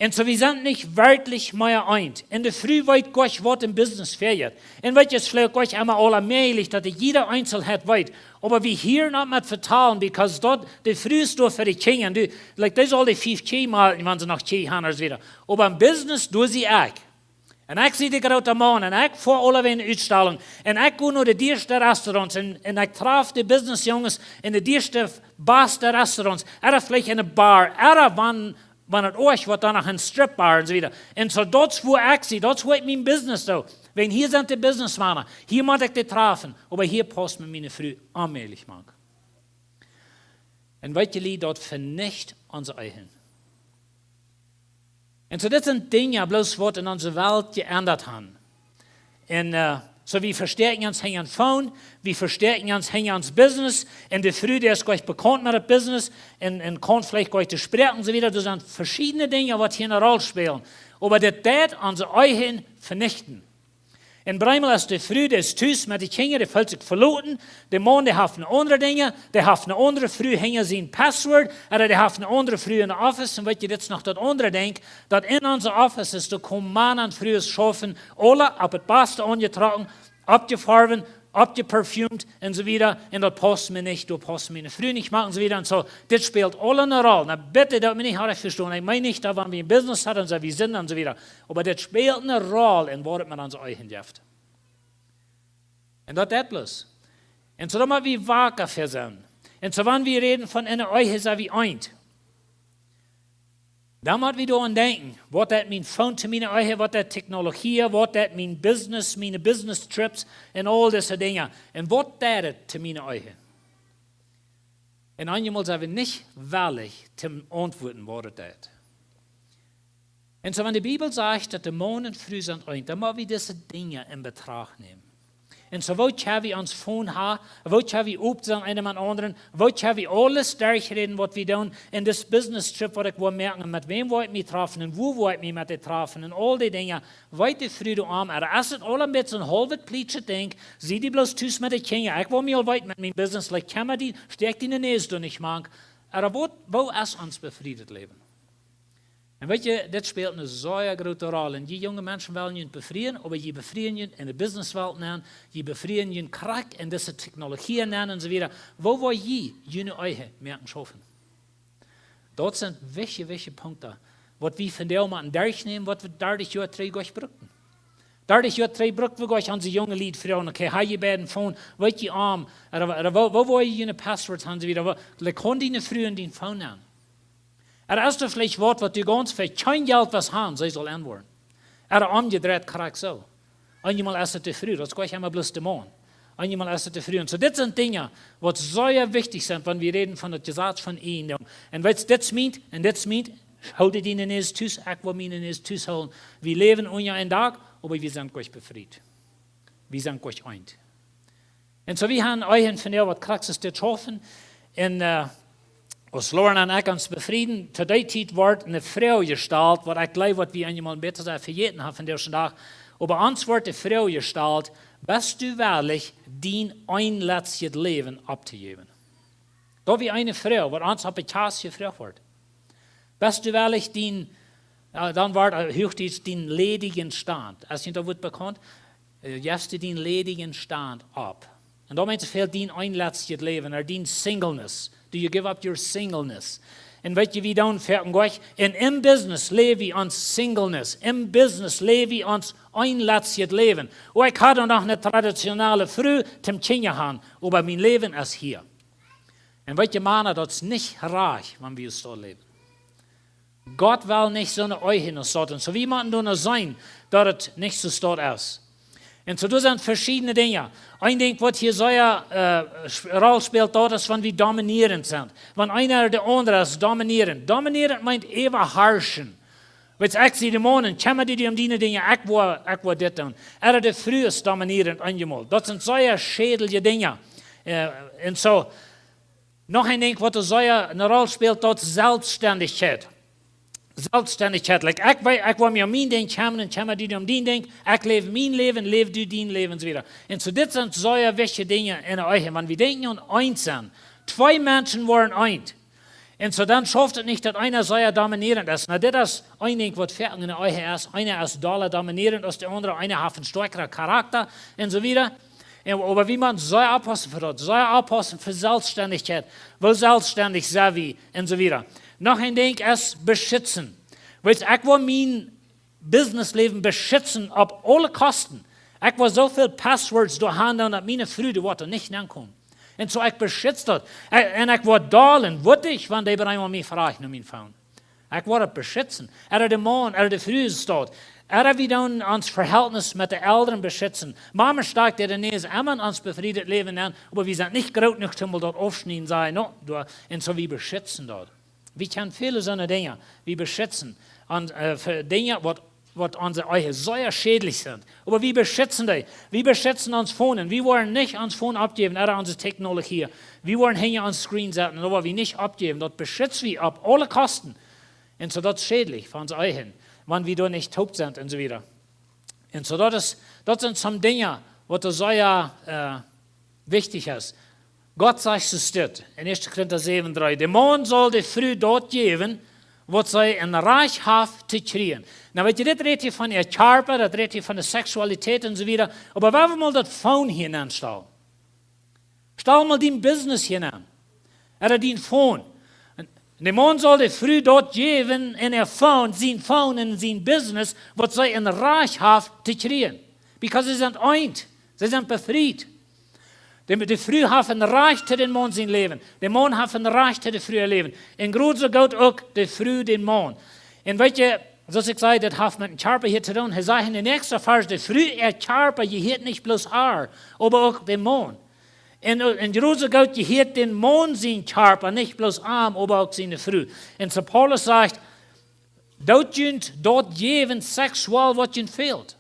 Un soo, wie sent nich werkjlich mea eent. Un de Fru weet goanich, waut em Business fäajat. Un weet jie, es veleicht goanich emma aula mäajlich, daut dee jieda Eenselheit weet. Oba wie hieren daut met vetalen, because daut, de Fru es doa fa de Kjinja. Un du, like, dee saul de fief Kjieej moaken, wan see noch Kjieej han, ooda soo wieda. Oba em Business doo sie ekj. Un ekj sie de groote Maun. Un ekj foa aulawäajen Utstalunk. Un ekj go no de dieeschte Restaurants. Un, un ekj traf de Businessjunges en de dieeschte, baste Restaurants. Ooda veleicht en eene Bar. Ooda wan, wan et oajch woat, dan noch eene Stripbar un soo wieda. Un soo, daut es woo ekj sie, daut es woo ekj mien Business doo. Wan hia sent de Businessmana, hia mott ekj dee trafen, oba hia paust mie miene Fru onmäajlich mank. Un weet jie, daut venicht onse Ehen. Un soo, dit sent Dinja bloos, waut en onse Welt jeendat han. Un, äh, soo, wie vestäakjen ons hinja een Phone, wie vestäakjen ons hinja ons Business, un de Fru, dee es goanich bekaunt met daut Business, un, un kaun veleicht goanich de Sproak un soo wieda. Doa sent veschiedne Dinja, waut hia eene Roll spälen. Oba dit deit onse Ehen venichten. Un Breemel es de Fru, dee es tus met de Kjinja, dee feelt sikj veloten, de Maun, dee haft eene aundre Dinja, dee haft eene aundre Fru hinja sien Password, ooda dee haft eene aundre Fru en de Office, un weet jie, dit es noch daut aundre Dinkj, daut en onse Offices, doa komen Mana un Frues schaufen, aula opp daut baste aunjetrocken, oppjefoawen, oppjeperfumed un soo wieda, un daut paust mie nich, doa paust miene Fru nich mank un soo wieda, un soo, dit spält aula eene Roll. Na bitte, daut mie nich oajch vestonen, ekj meen nich, daut wan wie een Business haben, soo wie sent un soo wieda. Oba dit spält eene Roll en waut et met onse Ehen jeft. Un daut deit bloos. Un soo, dan mott wie waka fa sennen. Un soo, wan wie räden von eene Ehe, sent wie eent. Dan mott wie doaraun denkjen, waut deit mien Phone to miene Ehe, waut deit Technologie, waut deit mien Business, miene Business Trips un aul dise Dinja. Un waut deit et to miene Ehe? Un eenjemol sent wie nich wellich toom auntwuaden, waut et deit. Un soo, wan de Bibel sajcht, daut de Maun un Fru sent eent, dan mott wie dise Dinja en Betracht nämen. Un soo, woo kjenn wie ons Phone haben, woo kjenn wie opp sennen, eena met dän aundren, woo kjenn wie aules derchräden, waut wie doonen, en dis Business Trip, waut ekj woa moaken, un met wäm woa ekj mie trafen, un wua woa ekj mie met dee trafen, un aul dee Dinja, weet de Fru doa aun, ooda es et aul een bät een haulwet plietschet Dinkj, sie dee bloos tus met de Kjinja, ekj woa mie aul weeten met mien Business, like, kjemma die, stäakj diene Näs doa nich mank, ooda waut, woo es ons befriedet Läwen? Un weet jie, dit spält eene sea groote Roll. Un jie junge Menschen wellen junt befrieen, oba jie befrieen junt en de Businesswelt nenn, jie befrieen junt krakjt en dise Technologie nenn un soo wieda. Woo woa jie june Ehe moaken schaufen? Daut sent wichtje, wichtje Punkten, waut wie vondoag motten derchnämen, waut wie dartich Joa trigj goanich brukten. Dartich Joa trigj brukt wie goanich aun onse junge Lied froagen, okay, hab jie beid een Phone, weet jie aun, ooda, ooda woo, woo woa jie june Passwords haben, soo wieda, woo, like, kaun diene Fru en dien Phone nenn? Ooda es doa veleicht waut, waut du gaunz fa kjeen Jelt wurscht haben, see saul auntwuaden. Ooda omjedreit krakjt soo. Eenjemol es et de Fru, daut es goanich emma bloos de Maun. Eenjemol es et de Fru. Un soo, dit sent Dinja, waut sea wichtich sent, wan wie räden von daut Jesaz von Ehe. Un weetst, dit meent, un dit meent, hool diene Näs tus, ekj woa miene Näs tus hoolen. Wie läwen unja een Dak, oba wie sent goanich befriet. Wie sent goanich eent. Un soo, wie haben Ehe vondoag, waut krakjt es dit schaufen. Un, äh, aus Lauren un ekj ons befrieden, to dee Tiet wort eene Froag jestalt, waut ekj jleew, waut wie eenjemol een bät sea vejäten haben vondoag dän Dach. Oba ons wort de Froag jestalt, best du wellich, dien een latstjet Läwen opptojäwen? Daut wia eene Froag, waut ons opp de Kjast jefroacht wort. Best du wellich dien, äh, dan wort, äh, Huachdietsch, dien ledigen Stand. Es junt daut Wuat bekaunt? Äh, jefst du dien ledigen Stand opp? Un daut meent soo väl, dien een latstjet Läwen, ooda dien singleness. Do you give up your singleness? Un weet jie, wie doonen foaken goanich, un em Business läw wie ons singleness. Em Business läw wie ons een latstjet Läwen. Oh, ekj haud noch eene traditionelle Fru toom Kjinja haben, oba mien Läwen es hia. Un weet jie, Mana, daut es nich rajcht, wan wie soo läwen. Gott well nich soone Ehe aus daut. Un soo, wie motten doano seenen, daut et nich soo es. Un soo, doa sent veschiedne Dinja. Een Dinkj, waut hia sea, äh, sp-, Roll spält, daut es, wan wie dominierend sent. Wan eena de aundre es dominierend. Dominierend meent äwaharschen. Weetst, ekj sie de Maun, kjemma die om diene Dinja, ekj woa, ekj woa dit doonen. Ooda de Fru es dominierend eenjemol. Daut sent sea schädelje Dinja. Äh, un soo, noch een Dinkj, waut doa sea eene Roll spält, daut Selfstständichkjeit. Selfstständichkjeit. Like, ekj wee-, ekj woa mie om mien Dinkj kjemren un kjemma die om dien Dinkj. Ekj läw mien Läwen, läw du dien Läwen un soo wieda. Un soo, dit sent sea wichtje Dinja en de Ehe. Wan wie denkjen aun eent sennen. Twee Menschen woaren eent. Un soo dan schauft et nich, daut eena sea dominierend es. Na, dit es een Dinkj, waut foaken enne Ehe es. Eena es dolla dominierend aus de aundre, eena haft een stoakjren Charakta un soo wieda. Un, oba wie motten sea oppaussen fa daut, sea oppaussen fa Selfstständichkjeit. Woo selfststendich sent wie un soo wieda. Noch een Dinkj es beschitzen. Weetst, ekj woa mien Businessläwen beschitzen opp aule Kosten. Ekj woa soo väl Passwords doa han, daut miene Fru doa woat nich nenkomen. Un soo ekj beschitz daut. Un, un ekj woa doll un wuttich, wan dee bie eemol mie frajcht no mien Phone. Ekj woa daut beschitzen. Ea de Maun, ea de Fru es daut. Ea wie doonen ons Verhältnis met de Elren beschitzen. Mama steit doa, dee es emma en ons befriedet Läwen aun, oba wie sent nich groot jenuach, om daut aufschnieden, sajen, no, doa, un soo wie beschitzen daut. Wie kjennen väle soone Dinja, wie beschitzen. Un, äh, fa Dinja, waut, waut onse Ehe sea schädlich sent. Oba wie beschitzen dee. Wie beschitzen ons Phone. Wie woaren nich ons Phone oppjäwen, ooda onse Technologie. Wie woaren hinja ons Screen setten, oba wie nich oppjäwen. Daut beschitz wie opp aule Kosten. Un soo daut es schädlich fa onse Ehe, wan wie doa nich toop sent un soo wieda. Un soo daut es, daut sent some Dinja, waut doa sea, äh, wichtich es. Gott sajcht soo dit en Ieeschte Korinta säwen dree: De Maun saul de Fru daut jäwen, waut see een Rajcht haft to kjrieen. Na, weetst, dit rät hia von äa Kjarpa, daut rät hia von de Seksualität un soo wieda. Oba wan wie mol daut Phone hia nenstalen. Stal mol dien Business hia nen. Ooda dien Phone. Un de Maun saul de Fru daut jäwen en äa Phone, sien Phone un sien Business, waut see een Rajcht haft to kjrieen. Because see sent eent. See sent befriet. De, de Fru haft een Rajcht to dän Maun sien Läwen. De Maun haft een Rajcht to de Fru äa Läwen. Un krakjt soo goot uk de Fru dän Maun. Un weetst, soo aus ekj säd, daut haft met dän Kjarpa hia to doonen. Hee sajcht en dän näakjsten Varsch, de Fru äa Kjarpa jehieet nich bloos ar, oba uk dän Maun. Un, un krakjt soo goot jehieet dän Maun sien Kjarpa nich bloos am, oba uk siene Fru. Un soo Paulus sajcht, daut junt daut jäwen seksual, waut junt fält.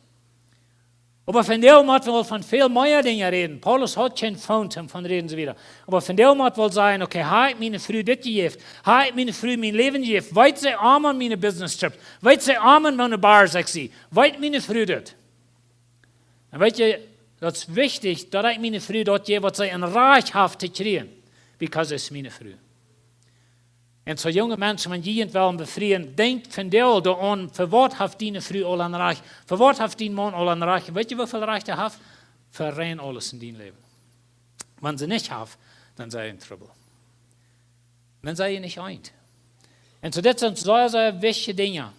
Oba vondoag mott wie von väl mea Dinja räden. Paulus haud kjeen Phone toom von räden soo wieda. Oba vondoag mott wie sajen, okay, hab ekj miene Fru dit jejäft? Hab ekj miene Fru mien Läwen jejäft? Weet see aun miene Business Trips? Weet see aun, woo ne Bars ekj sie? Weet miene Fru dit? Un weetst, daut es wichtich, daut ekj miene Fru daut jäw, waut see een Rajcht haft to kjrieen. Because see es miene Fru. Un soo junge Menschen, wan jie junt wellen befrieen, denkjt vondoag doaraun, fa waut haft diene Fru aul een Rajcht? Fa waut haft dien Maun aul een Rajcht? Un weetst, woo väl Rajcht hee haft? Fa rein aules en dien Läwen. Wan see nich haft, dan sie jie en Trubbel. Dan sie jie nich eent. Un soo, dit sent sea, sea wichtje Dinja,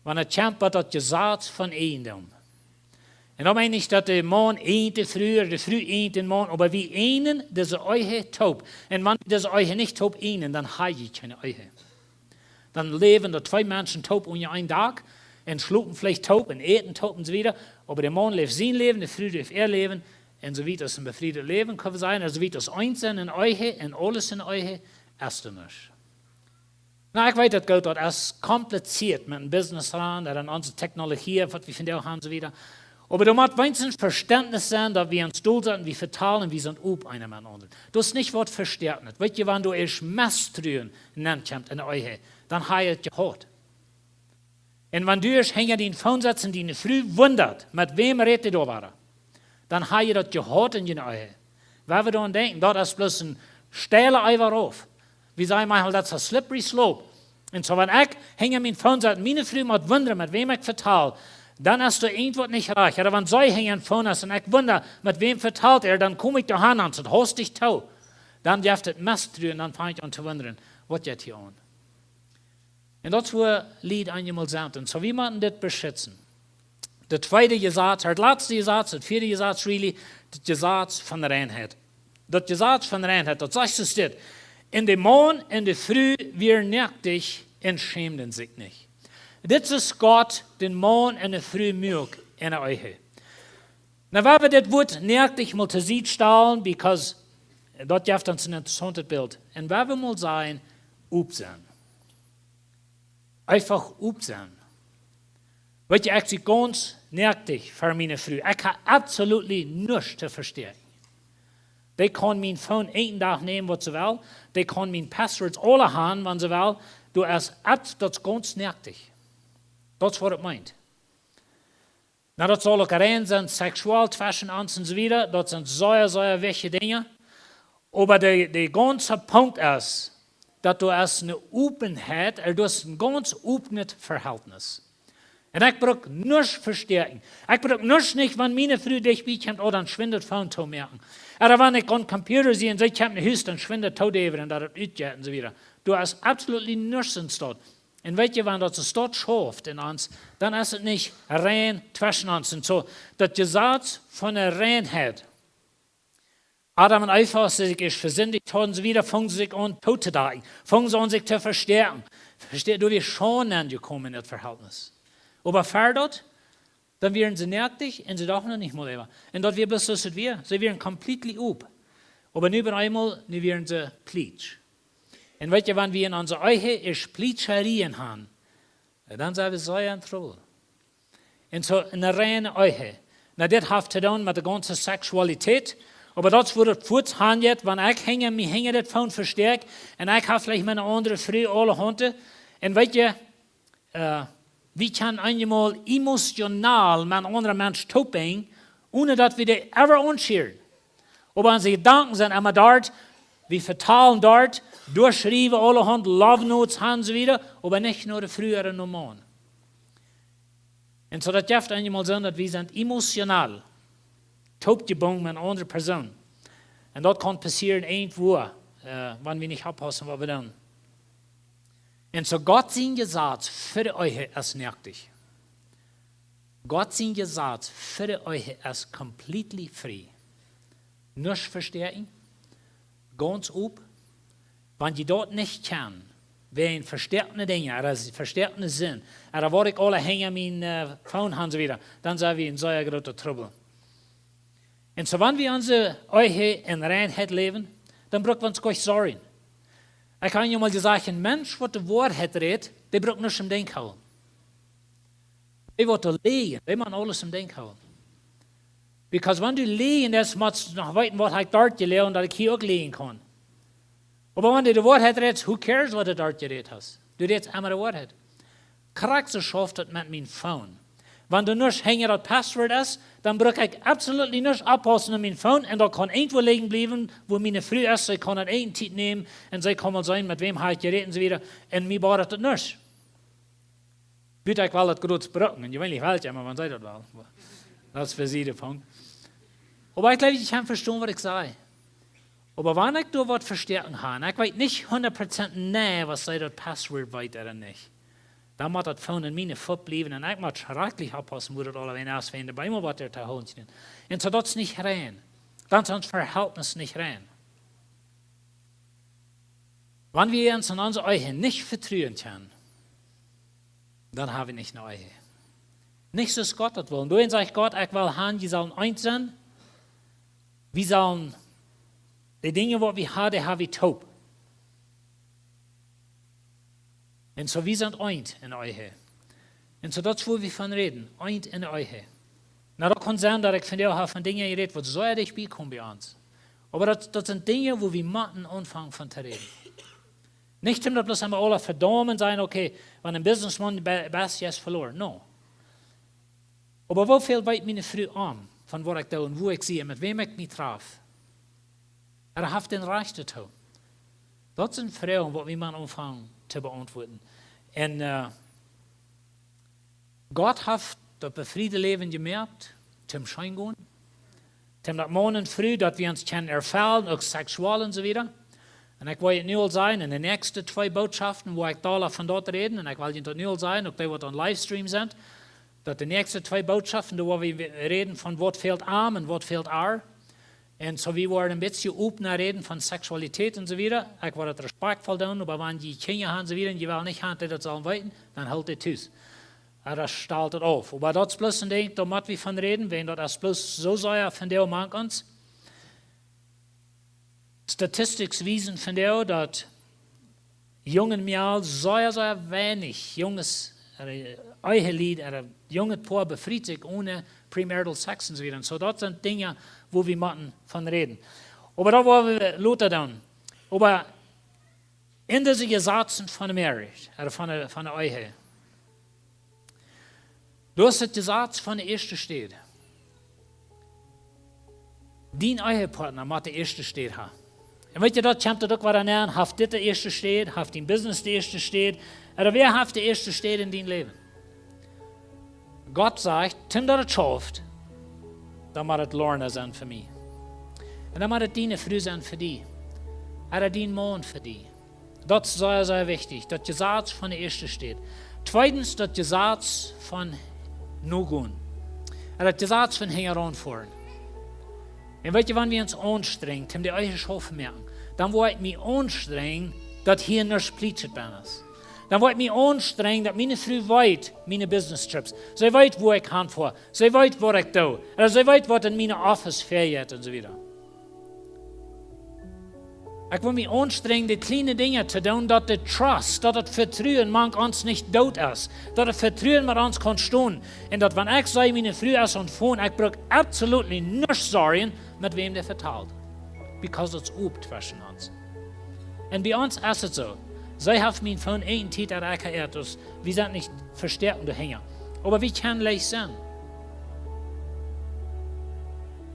wan et kjemt bie daut Jesaz von Eejendom. Un dan meen ekj nich, daut de Maun eejent de Fru ooda de Fru eejent dän Maun, oba wie eejnen dise Ehe toop. Un wan wie dise Ehe nich toop eejnen, dan hab jie kjeene Ehe. Dan läwen doa twee Menschen toop unja een Dak un schlopen veleicht toop un äten toop un soo wieda. Oba de Maun läft sien Läwen, de Fru läft äa Läwen. Un soo wiet aus een befriedet Läwen, kjenn wie sajen, soo wiet aus eent sennen en Ehe un aules en Ehe, es doa nuscht. Na, ekj weet daut goot, daut es kompliziert met een Business raun, ooda aun onse Technologie, waut wie vondoag haben, soo wieda. Oba doa mott weens Vestentnis sennen, daut wie ons dol sent, wie vetalen, wie sent op eena met dän aundren. Daut es nich waut Vestentnis. Weetst, wan doa ieescht Mestruen nenkjemt en de Ehe, dan hab jie et jehaut. Un wan du ieescht hinja dien Phone setst un diene Fru wundat, met wäm rät dee doa wada, dan hab jie daut jehaut en june Ehe. Wan wie doaraun denkjen, daut es bloos een steile Eewa rauf. Wie sajen mau, daut es een slippery slope. Un soo, wan ekj hinja mien Phone sett, miene Fru mott wundren, met wäm ekj vetal, dan es doa irjentwaut nich rajcht. Ooda wan see hinja een Phone es un ekj wunda, met wäm vetalt hee, dan kom ekj doa han un saj: Hast du daut? Dan jeft et Mestruen, dan fang ekj aun to wundren, waut jeit hia aun? Un daut es woo Lied eenjemol sent. Un soo, wie motten dit beschitzen. De tweede Jesaz, daut latste Jesaz, daut vieede Jesaz, really, daut Jesaz von Reinheit. Daut Jesaz von Reinheit, daut sajcht soo dit: Un de Maun un de Fru wieren noakt un schämden sikj nich. Dit es Gott dän Maun un de Fru muak en de Ehe. Nu, wan wie dit Wuat noakt mol to Sied stalen, because daut jeft ons een interessauntet Bilt. Un wan wie mol sajen, op sennen. Eefach op sennen. Weetst, ekj sie gaunz noakt ver miene Fru. Ekj hab absolutely nuscht to vestieekjen. Dee kaun mien Phone eenen Dach nämen, waut see well. Dee kaun miene Passwords aula han, wan see well. Du, es, et, daut es gaunz noakt. Daut es waut et meent. Nu, daut saul uk rein sennen, seksuell tweschen ons un soo wieda. Daut sent sea, sea wichtje Dinja. Oba de, de gaunze Punkt es, daut doa es eene Openheit, doa es een gaunz opnet Verhältnis. Un ekj bruk nuscht vestäakjen. Ekj bruk nuscht nich, wan miene Fru dicht bie kjemt, ooda een schwind daut Phone toomoaken. Ooda wan ekj aum Computer sie un see kjemt no Hus, dan schwind daut toodäwen un daut et utjeit un soo wieda. Doa es absolutely nuscht enstaut. Un weet jie, wan daut soo staut schauft en ons, dan es et nich rein tweschen ons. Un soo, daut Jesaz von de Reinheit. Adam un Eva, aus see sikj ieescht vesindicht hauden, soo wieda, fungen see sikj aun tootodakjen. Fungen see aun sikj to vestäakjen. Vestäakjen, doa wia Schaund aunjekomen en daut Verhältnis. Oba ver daut, dan wieren see noakt un see dochten noch nich mol doaräwa. Un daut wia bloos soo aus et wia. See wieren completely op. Oba nu opp eemol, nu wieren see plietsch. Un weet jie, wan wie en onse Ehe ieescht Plietscherien haben, dan sent wie sea en Trubbel. Un soo eene reine Ehe. Nu, dit haft to doonen met de gaunze Sexualität. Oba daut es wua daut fuaz aunjeit, wan ekj hinja mie hinja daut Phone vestäakj un ekj hab veleicht miene aundre Fru aulahaunt. Un weet jie, äh, wie kjennen eenjemol emotional met een aundren Mensch toopbrinjen, onen daut wie dee ever aunschieren. Oba onse Jedanken sent emma doa, wie vetalen doa, doa schriewen aulahaunt love notes han un soo wieda, oba nich no de Fru ooda no Maun. Un soo daut jeft eenjemol soo, daut wie sent emotional toopjebungen met eene aundre Persoon. Un daut kaun passieren irjentwua, äh, wan wie nich oppaussen, waut wie doonen. Un soo Gott sien Jesaz fa de Ehe es noakt. Gott sien Jesaz fa de Ehe es completely free. Nuscht vestäakjen, gaunz op. Wan jie daut nich kjennen, wäajen vestäakjte Dinja, ooda vestäakjte Sind, ooda waut ekj aula hinja mien, äh, Phone han un soo wieda, dan sent wie en sea grooten Trubbel. Un soo, wan wie onse Ehe en Reinheit läwen, dan bruck wie ons nich sorjen. Ekj hab eenmol jesajcht, een Mensch, waut de Woarheit rät, dee bruck nuscht em Denkj hoolen. Dee, waut doa läajen, dee mott aules em Denkj hoolen. Because wan du läajen deist, motst du noch weeten, waut hab ekj doa jeläajen, daut ekj hia uk läajen kaun. Oba wan du de Woarheit rätst, who cares, waut du doa jerät hast? Du rätst emma de Woarheit. Krakjt soo schauft daut met mien Phone. Wan doa nuscht hinja daut Passwort es, dan bruck ekj absolutely nuscht oppaussen aun mien Phone un daut kaun irjentwua lijen bliewen, wua miene Fru es, see kaun daut ieejne Tiet nämen un see kaun mol seenen, met wäm hab ekj jerät un soo wieda. Un mie bothert daut nuscht. Buta ekj well daut groot brucken, un jeweenlich well ekj emma, wan see daut well. Daut es fa see de Punkt. Oba ekj jleew, jie kjennen vestonen, waut ekj saj. Oba wan ekj doa waut vestäakjen hab, ekj weet nich hundat Prozent nä, aus see daut Passwort weet ooda nich, dan mott daut Phone en miene Foot bliewen un ekj mott schrakjlich oppaussen, woo daut aulawäajen es, wan doa bie mie waut doa to hoolen es. Un soo daut es nich rein. Dan es ons Verhältnis nich rein. Wan wie ons en onse Ehe nich vetruen kjennen, dan hab wie nich eene Ehe. Nich soo aus Gott daut well. Doawäajen sajcht Gott, ekj well han, jie sellen eent sennen. Wie sellen, de Dinja, waut wie haben, hab wie toop. Un soo, wie sent eent en de Ehe. Un soo, daut es, wua wie von räden, eent en de Ehe. Nu, daut kaun sennen, daut ekj vondoag hab von Dinja jerät, waut soo dicht bie komen bie ons. Oba daut, daut sent Dinja, wua wie motten aunfangen von to räden. Nich om daut bloos emma aula vedaumen un sajen, okay, wan een Businessman be-, best, jie es veloaren. No. Oba woo väl weet miene Fru aun, von waut ekj doo un wua ekj sie un met wäm ekj mie traf? Ooda haft dee Rajcht doatoo? Daut sent Froagen, waut wie motten aunfangen to beauntwuaden. Un, äh, Gott haft daut befriede Läwen jemoakt, toom scheen gonen, toom daut Maun un Fru, daut wie ons kjennen erfellen, uk sexual un soo wieda. Un ekj well nu aul sajen, en de näakjste twee Bootschoften, wua ekj doa von daut räden, un ekj well junt daut nu aul sajen, uk dee, waut aum Livestream sent, daut de näakjste twee Bootschoften, doa woa wie räden von waut fält am un waut fält ar. Un soo, wie woaren een bät opna räden von Sexualität un soo wieda. Ekj woa daut respakjtvoll doonen, oba wan jie Kjinja haben un soo wieda, un jie wellen nich haben, daut dee daut sellen weeten, dan hoolt dee tus. Ooda stalt et auf. Oba daut es bloos een Dinkj, doa mott wie von räden, wäajen daut es bloos soo sea vondoag mank ons. Statistics wiesen vondoag, daut junge Mejal sea, sea weinich Junges, äh, Ehelied, äh, junge Poa befriet sikj one premarital sex un soo wieda. Un soo, daut sent Dinja, wua wie motten von räden. Oba daut woa wie lota doonen. Oba en dise Jesazen von de marriage, äh, von de, von de Ehe, du hast daut Jesaz von de ieeschte Städ. Dien Ehepartner mott de ieeschte Städ haben. Un weet jie, daut kjemt daut uk wada aun. Haft dit de ieeschte Städ? Haft dien business de ieeschte Städ? Ooda wäa haft de ieeschte Städ en dien Läwen? Gott sajcht: Tim, daut et schauft, dan mott et Lorna sennen fa mie. Un dan mott et diene Fru sennen fa die. Ooda dien Maun fa die. Daut es sea, sea wichtich. Daut Jesaz von de ieeschte Städ. Tweedens, daut Jesaz von nogonen. Ooda daut Jesaz von hinjaraun foaren. Un weet jie, wan wie ons aunstrenjen, om de Ehe schaufen moaken, dan woa ekj mie aunstrenjen, daut hia nuscht plietschet bennen es. Dan woa ekj mie aunstrenjen, daut miene Fru weet miene business trips. See weet, wua ekj han foa. See weet, waut ekj doo. Ooda see weet, waut en miene office väajeit un soo wieda. Ekj woa mie aunstrenjen, de kjliene Dinja to doonen, daut de trust, daut daut Vetruen mank ons nich doot es, daut daut Vetruen met ons kaun stonen. Un daut wan ekj saj, miene Fru es aum Phone, ekj bruck absolutely nuscht sorjen, met wäm dee vetalt. Because daut es op tweschen ons. Un bie ons es et soo. See haft mien Phone eene Tiet, daut ekj ha äa, dus wie sent nich vestoaken doahinja. Oba wie kjennen leicht sennen.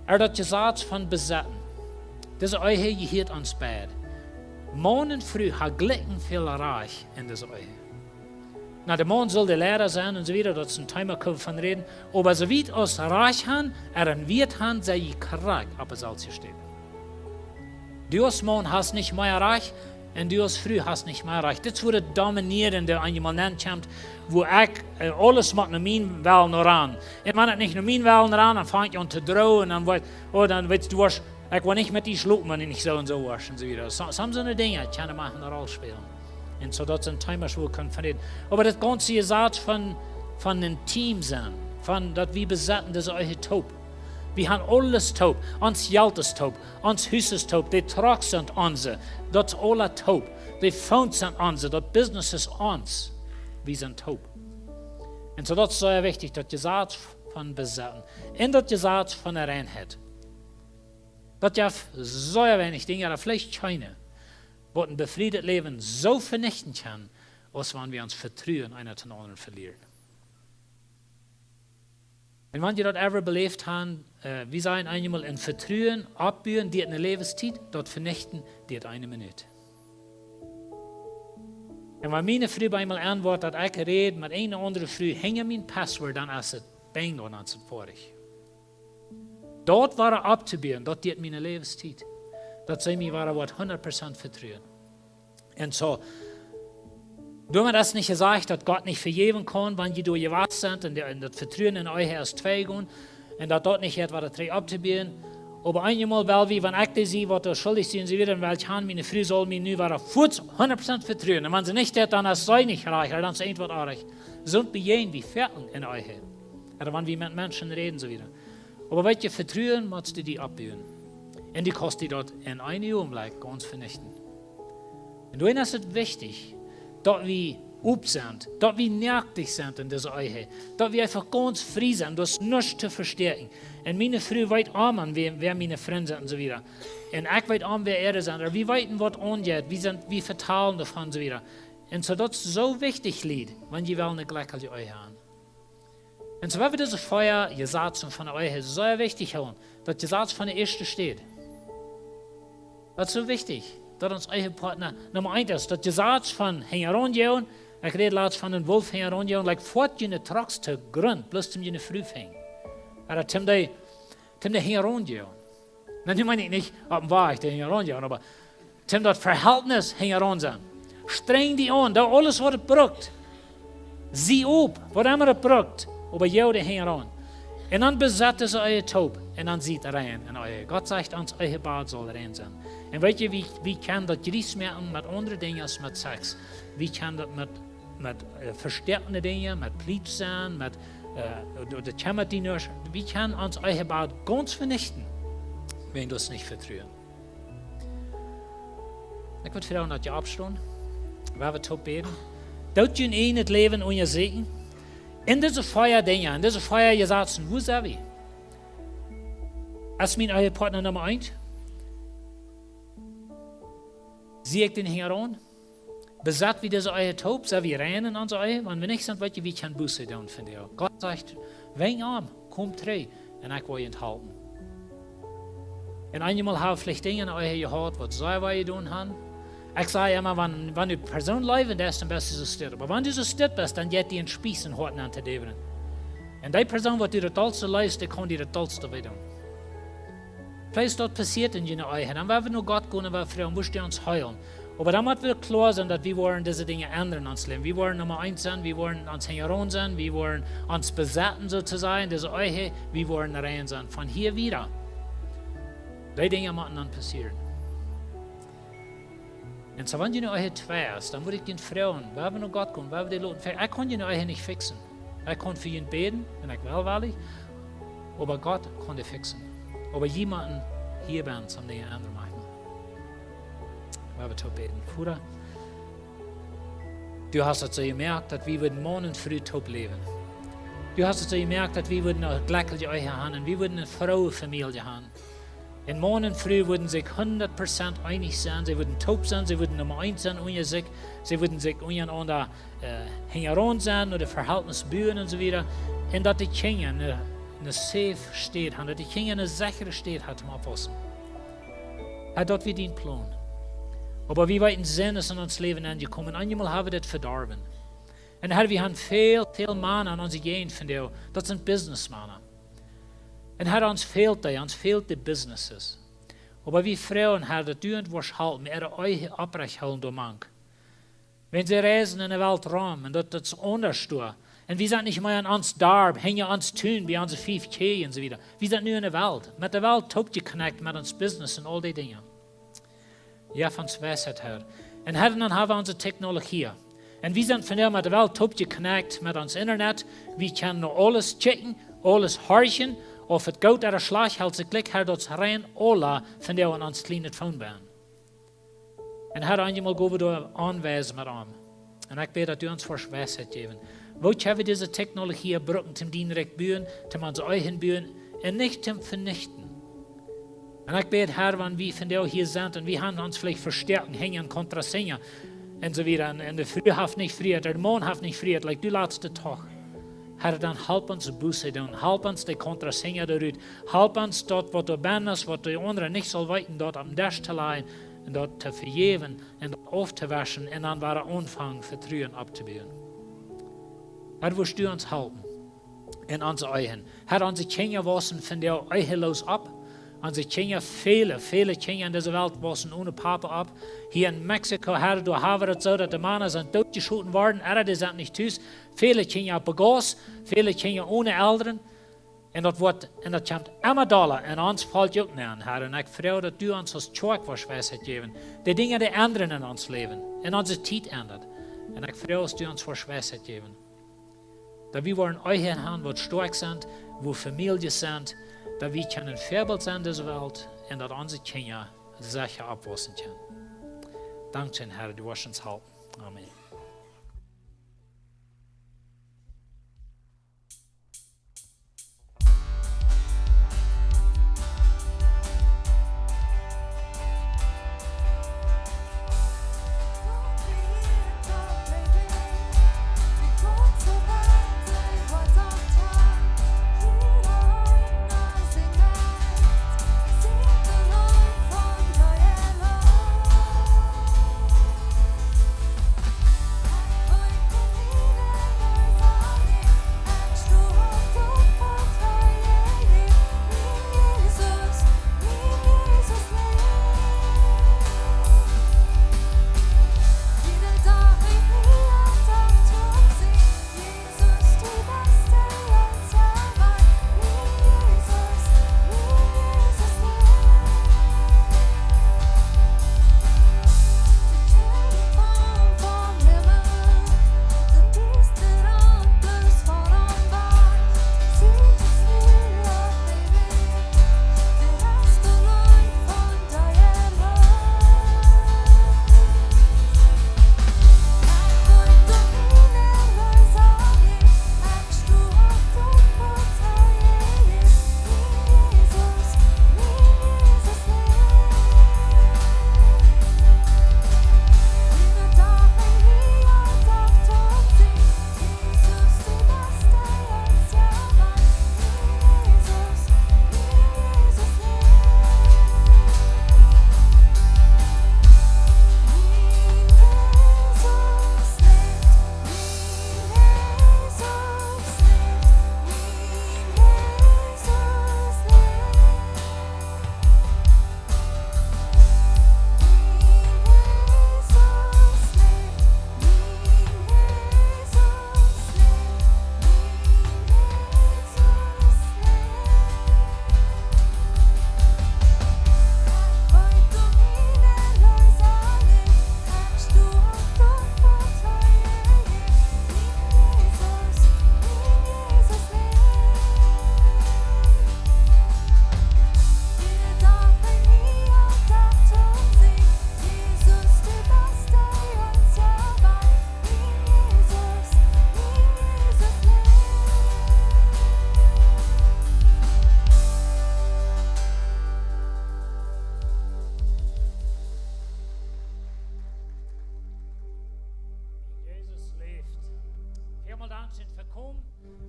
Ooda daut Jesaz von besetten. Dise Ehe jehieet ons beid. Maun un Fru ha jlikj väl Rajcht en dise Ehe. Na, de Maun saul de Leida sennen un soo wieda, daut es een Thema, kjenn wie von räden. Oba soo wiet aus Rajcht han, ooda een Wieet han, sie jie krakjt opp de selwje Städ. Du aus Maun hast nich mea Rajcht un du aus Fru hast nich mea Rajcht. Dit es wua daut Dominieren eenjemol nenkjemt, wua ekj, äh, aules mott no mienen Wellen ran. Un wan et nich no mienen Wellen ran, dan fang ekj aun to drogen un dan woa, oh, dan weetst du, woascht, ekj woa nich met die schlopen, wan du nich soo un soo woascht un soo wieda. Soo, sommje soone Dinja kjennen mau eene Roll spälen. Un soo daut sent Themasch, wua wie kjennen von räden. Oba daut gaunze Jesaz von, von een Team sennen, von daut wie besetten dise Ehe toop. Wie han aules toop, ons Jelt es toop, ons Hus es toop, de Trucks sent onse, daut es aula toop, de Phones sent onse, daut business es ons, wie sent toop. Un soo daut es sea wichtich, daut Jesaz von besetten, un daut Jesaz von de Reinheit. Daut jeft sea weinich Dinja, ooda veleicht kjeene, waut een befriedet Läwen soo venichten kjennen, aus wan wie ons Vetruen eena dän aundren velieren. Un wan jie daut ever beläft han, äh, wie sajen eenjemol, een Vetruen oppbuen diet eene Läwenstiet, daut venichten diet eene Minut. Un wan miene Fru bie mie aunwoat, daut ekj räd met eene aundre Fru hinja mien Passwort, dan es et bingo, dan es et foadich. Daut wada opptobuen, daut diet miene Läwenstiet. Daut see mie wada woat hundat Prozent vetruen. Un soo, doamet es nich jesajcht, daut Gott nich vejäwen kaun, wan jie doa jewast sent un de, un daut Vetruen en de Ehe es twei jegonen, un daut daut nich jeit, wada trigj opptobuen. Oba eenjemol well wie, wan ekj dee sie, waut doa schuldich sent, soo wieda, dan well ekj han, miene Fru saul mie nu wada fuaz hundat Prozent vetruen. Un wan see nich deit, dan es see nich rajcht, dan es irjentwaut oajch. Soont bejäajnen wie foaken en de Ehe. Ooda wan wie met Menschen räden, soo wieda. Oba weet jie, Vetruen motst du die oppbuen. Un du kaust die daut en een Uagenblikj gaunz venichten. Un doawäajen es et wichtich, daut wie op sent, daut wie noaktich sent en dise Ehe, daut wie eefach gaunz frie sent, daut es nuscht to vestäakjen. Un miene Fru weet aul, wäa, wäa miene Frind sent un soo wieda. Un ekj weet aul, wäa äare sent. Wie weeten, waut aunjeit, wie sent, wie vetalen doavon un soo wieda. Un soo, daut es soo wichtich, Lied, wan jie wellen eene jlekjelje Ehe han. Un soo, wan wie dise vea Jesazen von de Ehe soo wichtich hoolen, daut Jesaz von de ieeschte Städ, daut es soo wichtich, daut ons Ehepartner Numma eent es. Daut Jesaz von hinjaraun gonen, ekj räd latst von een Wolf hinjaraun gonen, like, foat june Trucks to Grunt, bloos om june Fru finjen. Ooda om dee, om dee hinjaraun gonen. Na, nu meen ekj nich opp dän Wajch, dee hinjaraun gonen, oba om daut Vehältnis hinjaraun sennen. Strenj die aun, doo aules, waut et brukt. Sie op, waut emma et brukt, oba go dee hinjaraun. Un dan besett dise Ehe toop, un dan sie et rein en Ehe. Gott sajcht, ons Ehebad saul rein sennen. Un weet jie, wie, wie kjennen daut jriesmoaken met aundre Dinja aus met Sex? Wie kjennen daut met, met, äh, vestäakjende Dinja, met plietsch sennen, met, äh, doa, doa kjemmat die nich. Wie kjennen ons Ehebad gaunz venichten, wan wie ons nich vetruen. Ekj wudd froagen, daut jie oppstonen. Wie woaren toop bäden. Doot jun ieejnet Läwen unjasieekjen. En dise vea Dinja, en dise vea Jesazen, wua sent wie? Es mien Ehepartner Numma eent? Sie ekj dän hinjaraun? Besett wie dise Ehe toop? Sent wie rein en onse Ehe? Wan wie nich sent, weet jie, wie kjennen Buße doonen, finj ekj. Gott sajcht, wenkj om, komt trigj, un ekj woa junt halpen. Un eenjemol hab wie veleicht Dinja en de Ehe jehaut, waut see wee jedonen haben. Ekj saj emma, wan, wan du Persoon leewen deist, dan best du soo stell. Oba wan du soo stell best, dan jeit die een Spieß em Hoat nenn to däwen. Un dee Persoon, waut du daut dollste leefst, dee kaun die daut dollste wee doonen. Veleicht daut passieet en june Ehe, dan woa wie no Gott gonen un woa wie froagen, woascht du ons heelen? Oba dan mott wie kloa sennen, daut wie woaren dise Dinja endren en ons Läwen. Wie woaren Numma eent sennen, wie woaren ons hinjaraun sennen, wie woaren ons besetten, soo to sajen, dise Ehe, wie woaren rein sennen. Von hia wieda, dee Dinja motten dan passieren. Un soo, wan june Ehe twei es, dan mott ekj die froagen, woa wie no Gott gonen, woa wie die loten. Ekj kaun june Ehe nich fixen. Ekj kaun fa junt bäden, un ekj well woll, oba Gott kaun die fixen. Oba jie motten hia bennen, om Dinja endren, mach mau. Woa wie toop bäden. Voda, du hast daut soo jemoakt, daut wie wudden Maun un Fru toop läwen. Du hast daut soo jemoakt, daut wie wudden eene jlekjelje Ehe haben un wie wudden eene frooe Famielje haben. Un Maun un Fru wudden sikj hundat Prozent eenich sennen, see wudden toop sennen, see wudden Numma eent sennen unja sikj, see wudden sikj unjarenaunda, äh, hinjaraun sennen, no de Verhältnis buen un soo wieda. Un daut de Kjinja eene, eene safe Städ haben, daut de Kjinja eene sechre Städ haben toom oppwaussen. Herr, daut wia dien Plon. Oba wie weeten, Sind es en ons Läwen aunjekomen, eenjemol hab wie daut vedorwen. Un Herr, wie haben väl, väl Mana en onse Jäajent vondoag, daut sent Businessmana. Un Herr, ons fält dee, ons fält de Businesses. Oba wie froagen, Herr, daut du an woascht halpen, äare Ehe opprecht hoolen doamank. Wan see reisen en de Welt rom un daut, daut es aundasch doa. Un wie sent nich mea en ons Darp, hinja ons Tun, bie onse fief Kjäaj un soo wieda. Wie sent nu en de Welt. Met de Welt toop jeconnect, met ons Business un aul dee Dinja. Jo, von Weisheit, Herr. Un Herr, dan hab wie onse Technologie. Un wie sent vondoag met de Welt toop jeconnect met ons Internet. Wie kjennen nu aules checken, aules horchen, auf et goot ooda schlajcht es, jlikj, Herr, daut es rein aula vondoag aun ons kjlienet Phone bennen. Un Herr, eenjemol go wie doa aunwiesen met am. Un ekj bäd, daut du ons woascht Weisheit jäwen. Woo kjenn wie dise Technologie brucken, toom dien Rikj buen, toom onse Ehe buen, un nich toom venichten? Un ekj bäd, Herr, wan wie vondoag hia sent un wie haben ons veleicht vestoaken hinja eene Contraseña un soo wieda, un, un de Fru haft nich Frieheit, de Maun haft nich Frieheit, like du latst daut doch. Herr, dan help ons Buße doonen, help ons de Contraseña doarut, help ons daut, waut doa bennen es, waut de aundre nich saul weeten, daut oppem Desch to lajen un daut to vejäwen un daut auftowaschen un dan wada aunfangen, Vetruen opptobuen. Herr, woascht du ons halpen en onse Ehen? Herr, onse Kjinja wausen vondoag eheloos opp. Onse Kjinja, väle, väle Kjinja en dise Welt wausen one Papa opp. Hia en Mexiko, Herr, doa hab wie daut soo, daut de Mana sent dootjeschoten worden, ooda dee sent nich tus. Väle Kjinja opp de Gauss, väle Kjinja one Elren. Un daut woat, un daut kjemt emma dolla, un ons felt uk aun, Herr. Un ekj froag, daut du ons aus Kjoakj woascht Weisheit jäwen. De Dinja, dee endren en ons Läwen, un onse Tiet endat. Un ekj froag, daut du ons woascht Weisheit jäwen, daut wie woaren Ehen haben, waut stoakj sent, wua Famieljes sent, daut wie kjennen Väabilt sennen en dise Welt, un daut onse Kjinja secha oppwaussen kjennen. Dankscheen, Herr, du woascht ons halpen. Amen.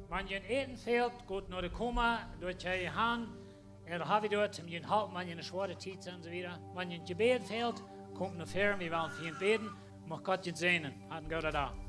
Wan junt Äten fält, got no de Koma, doa kjenn jie han. Ea, doa ha wie doa, om junt halpen, wan jie en ne schwoare Tiet sent un soo wieda. Wan junt Jebäd fält, komt no väaren, wie wellen fa junt bäden. Mucht Gott junt säajnen. Hat en gooden Dach.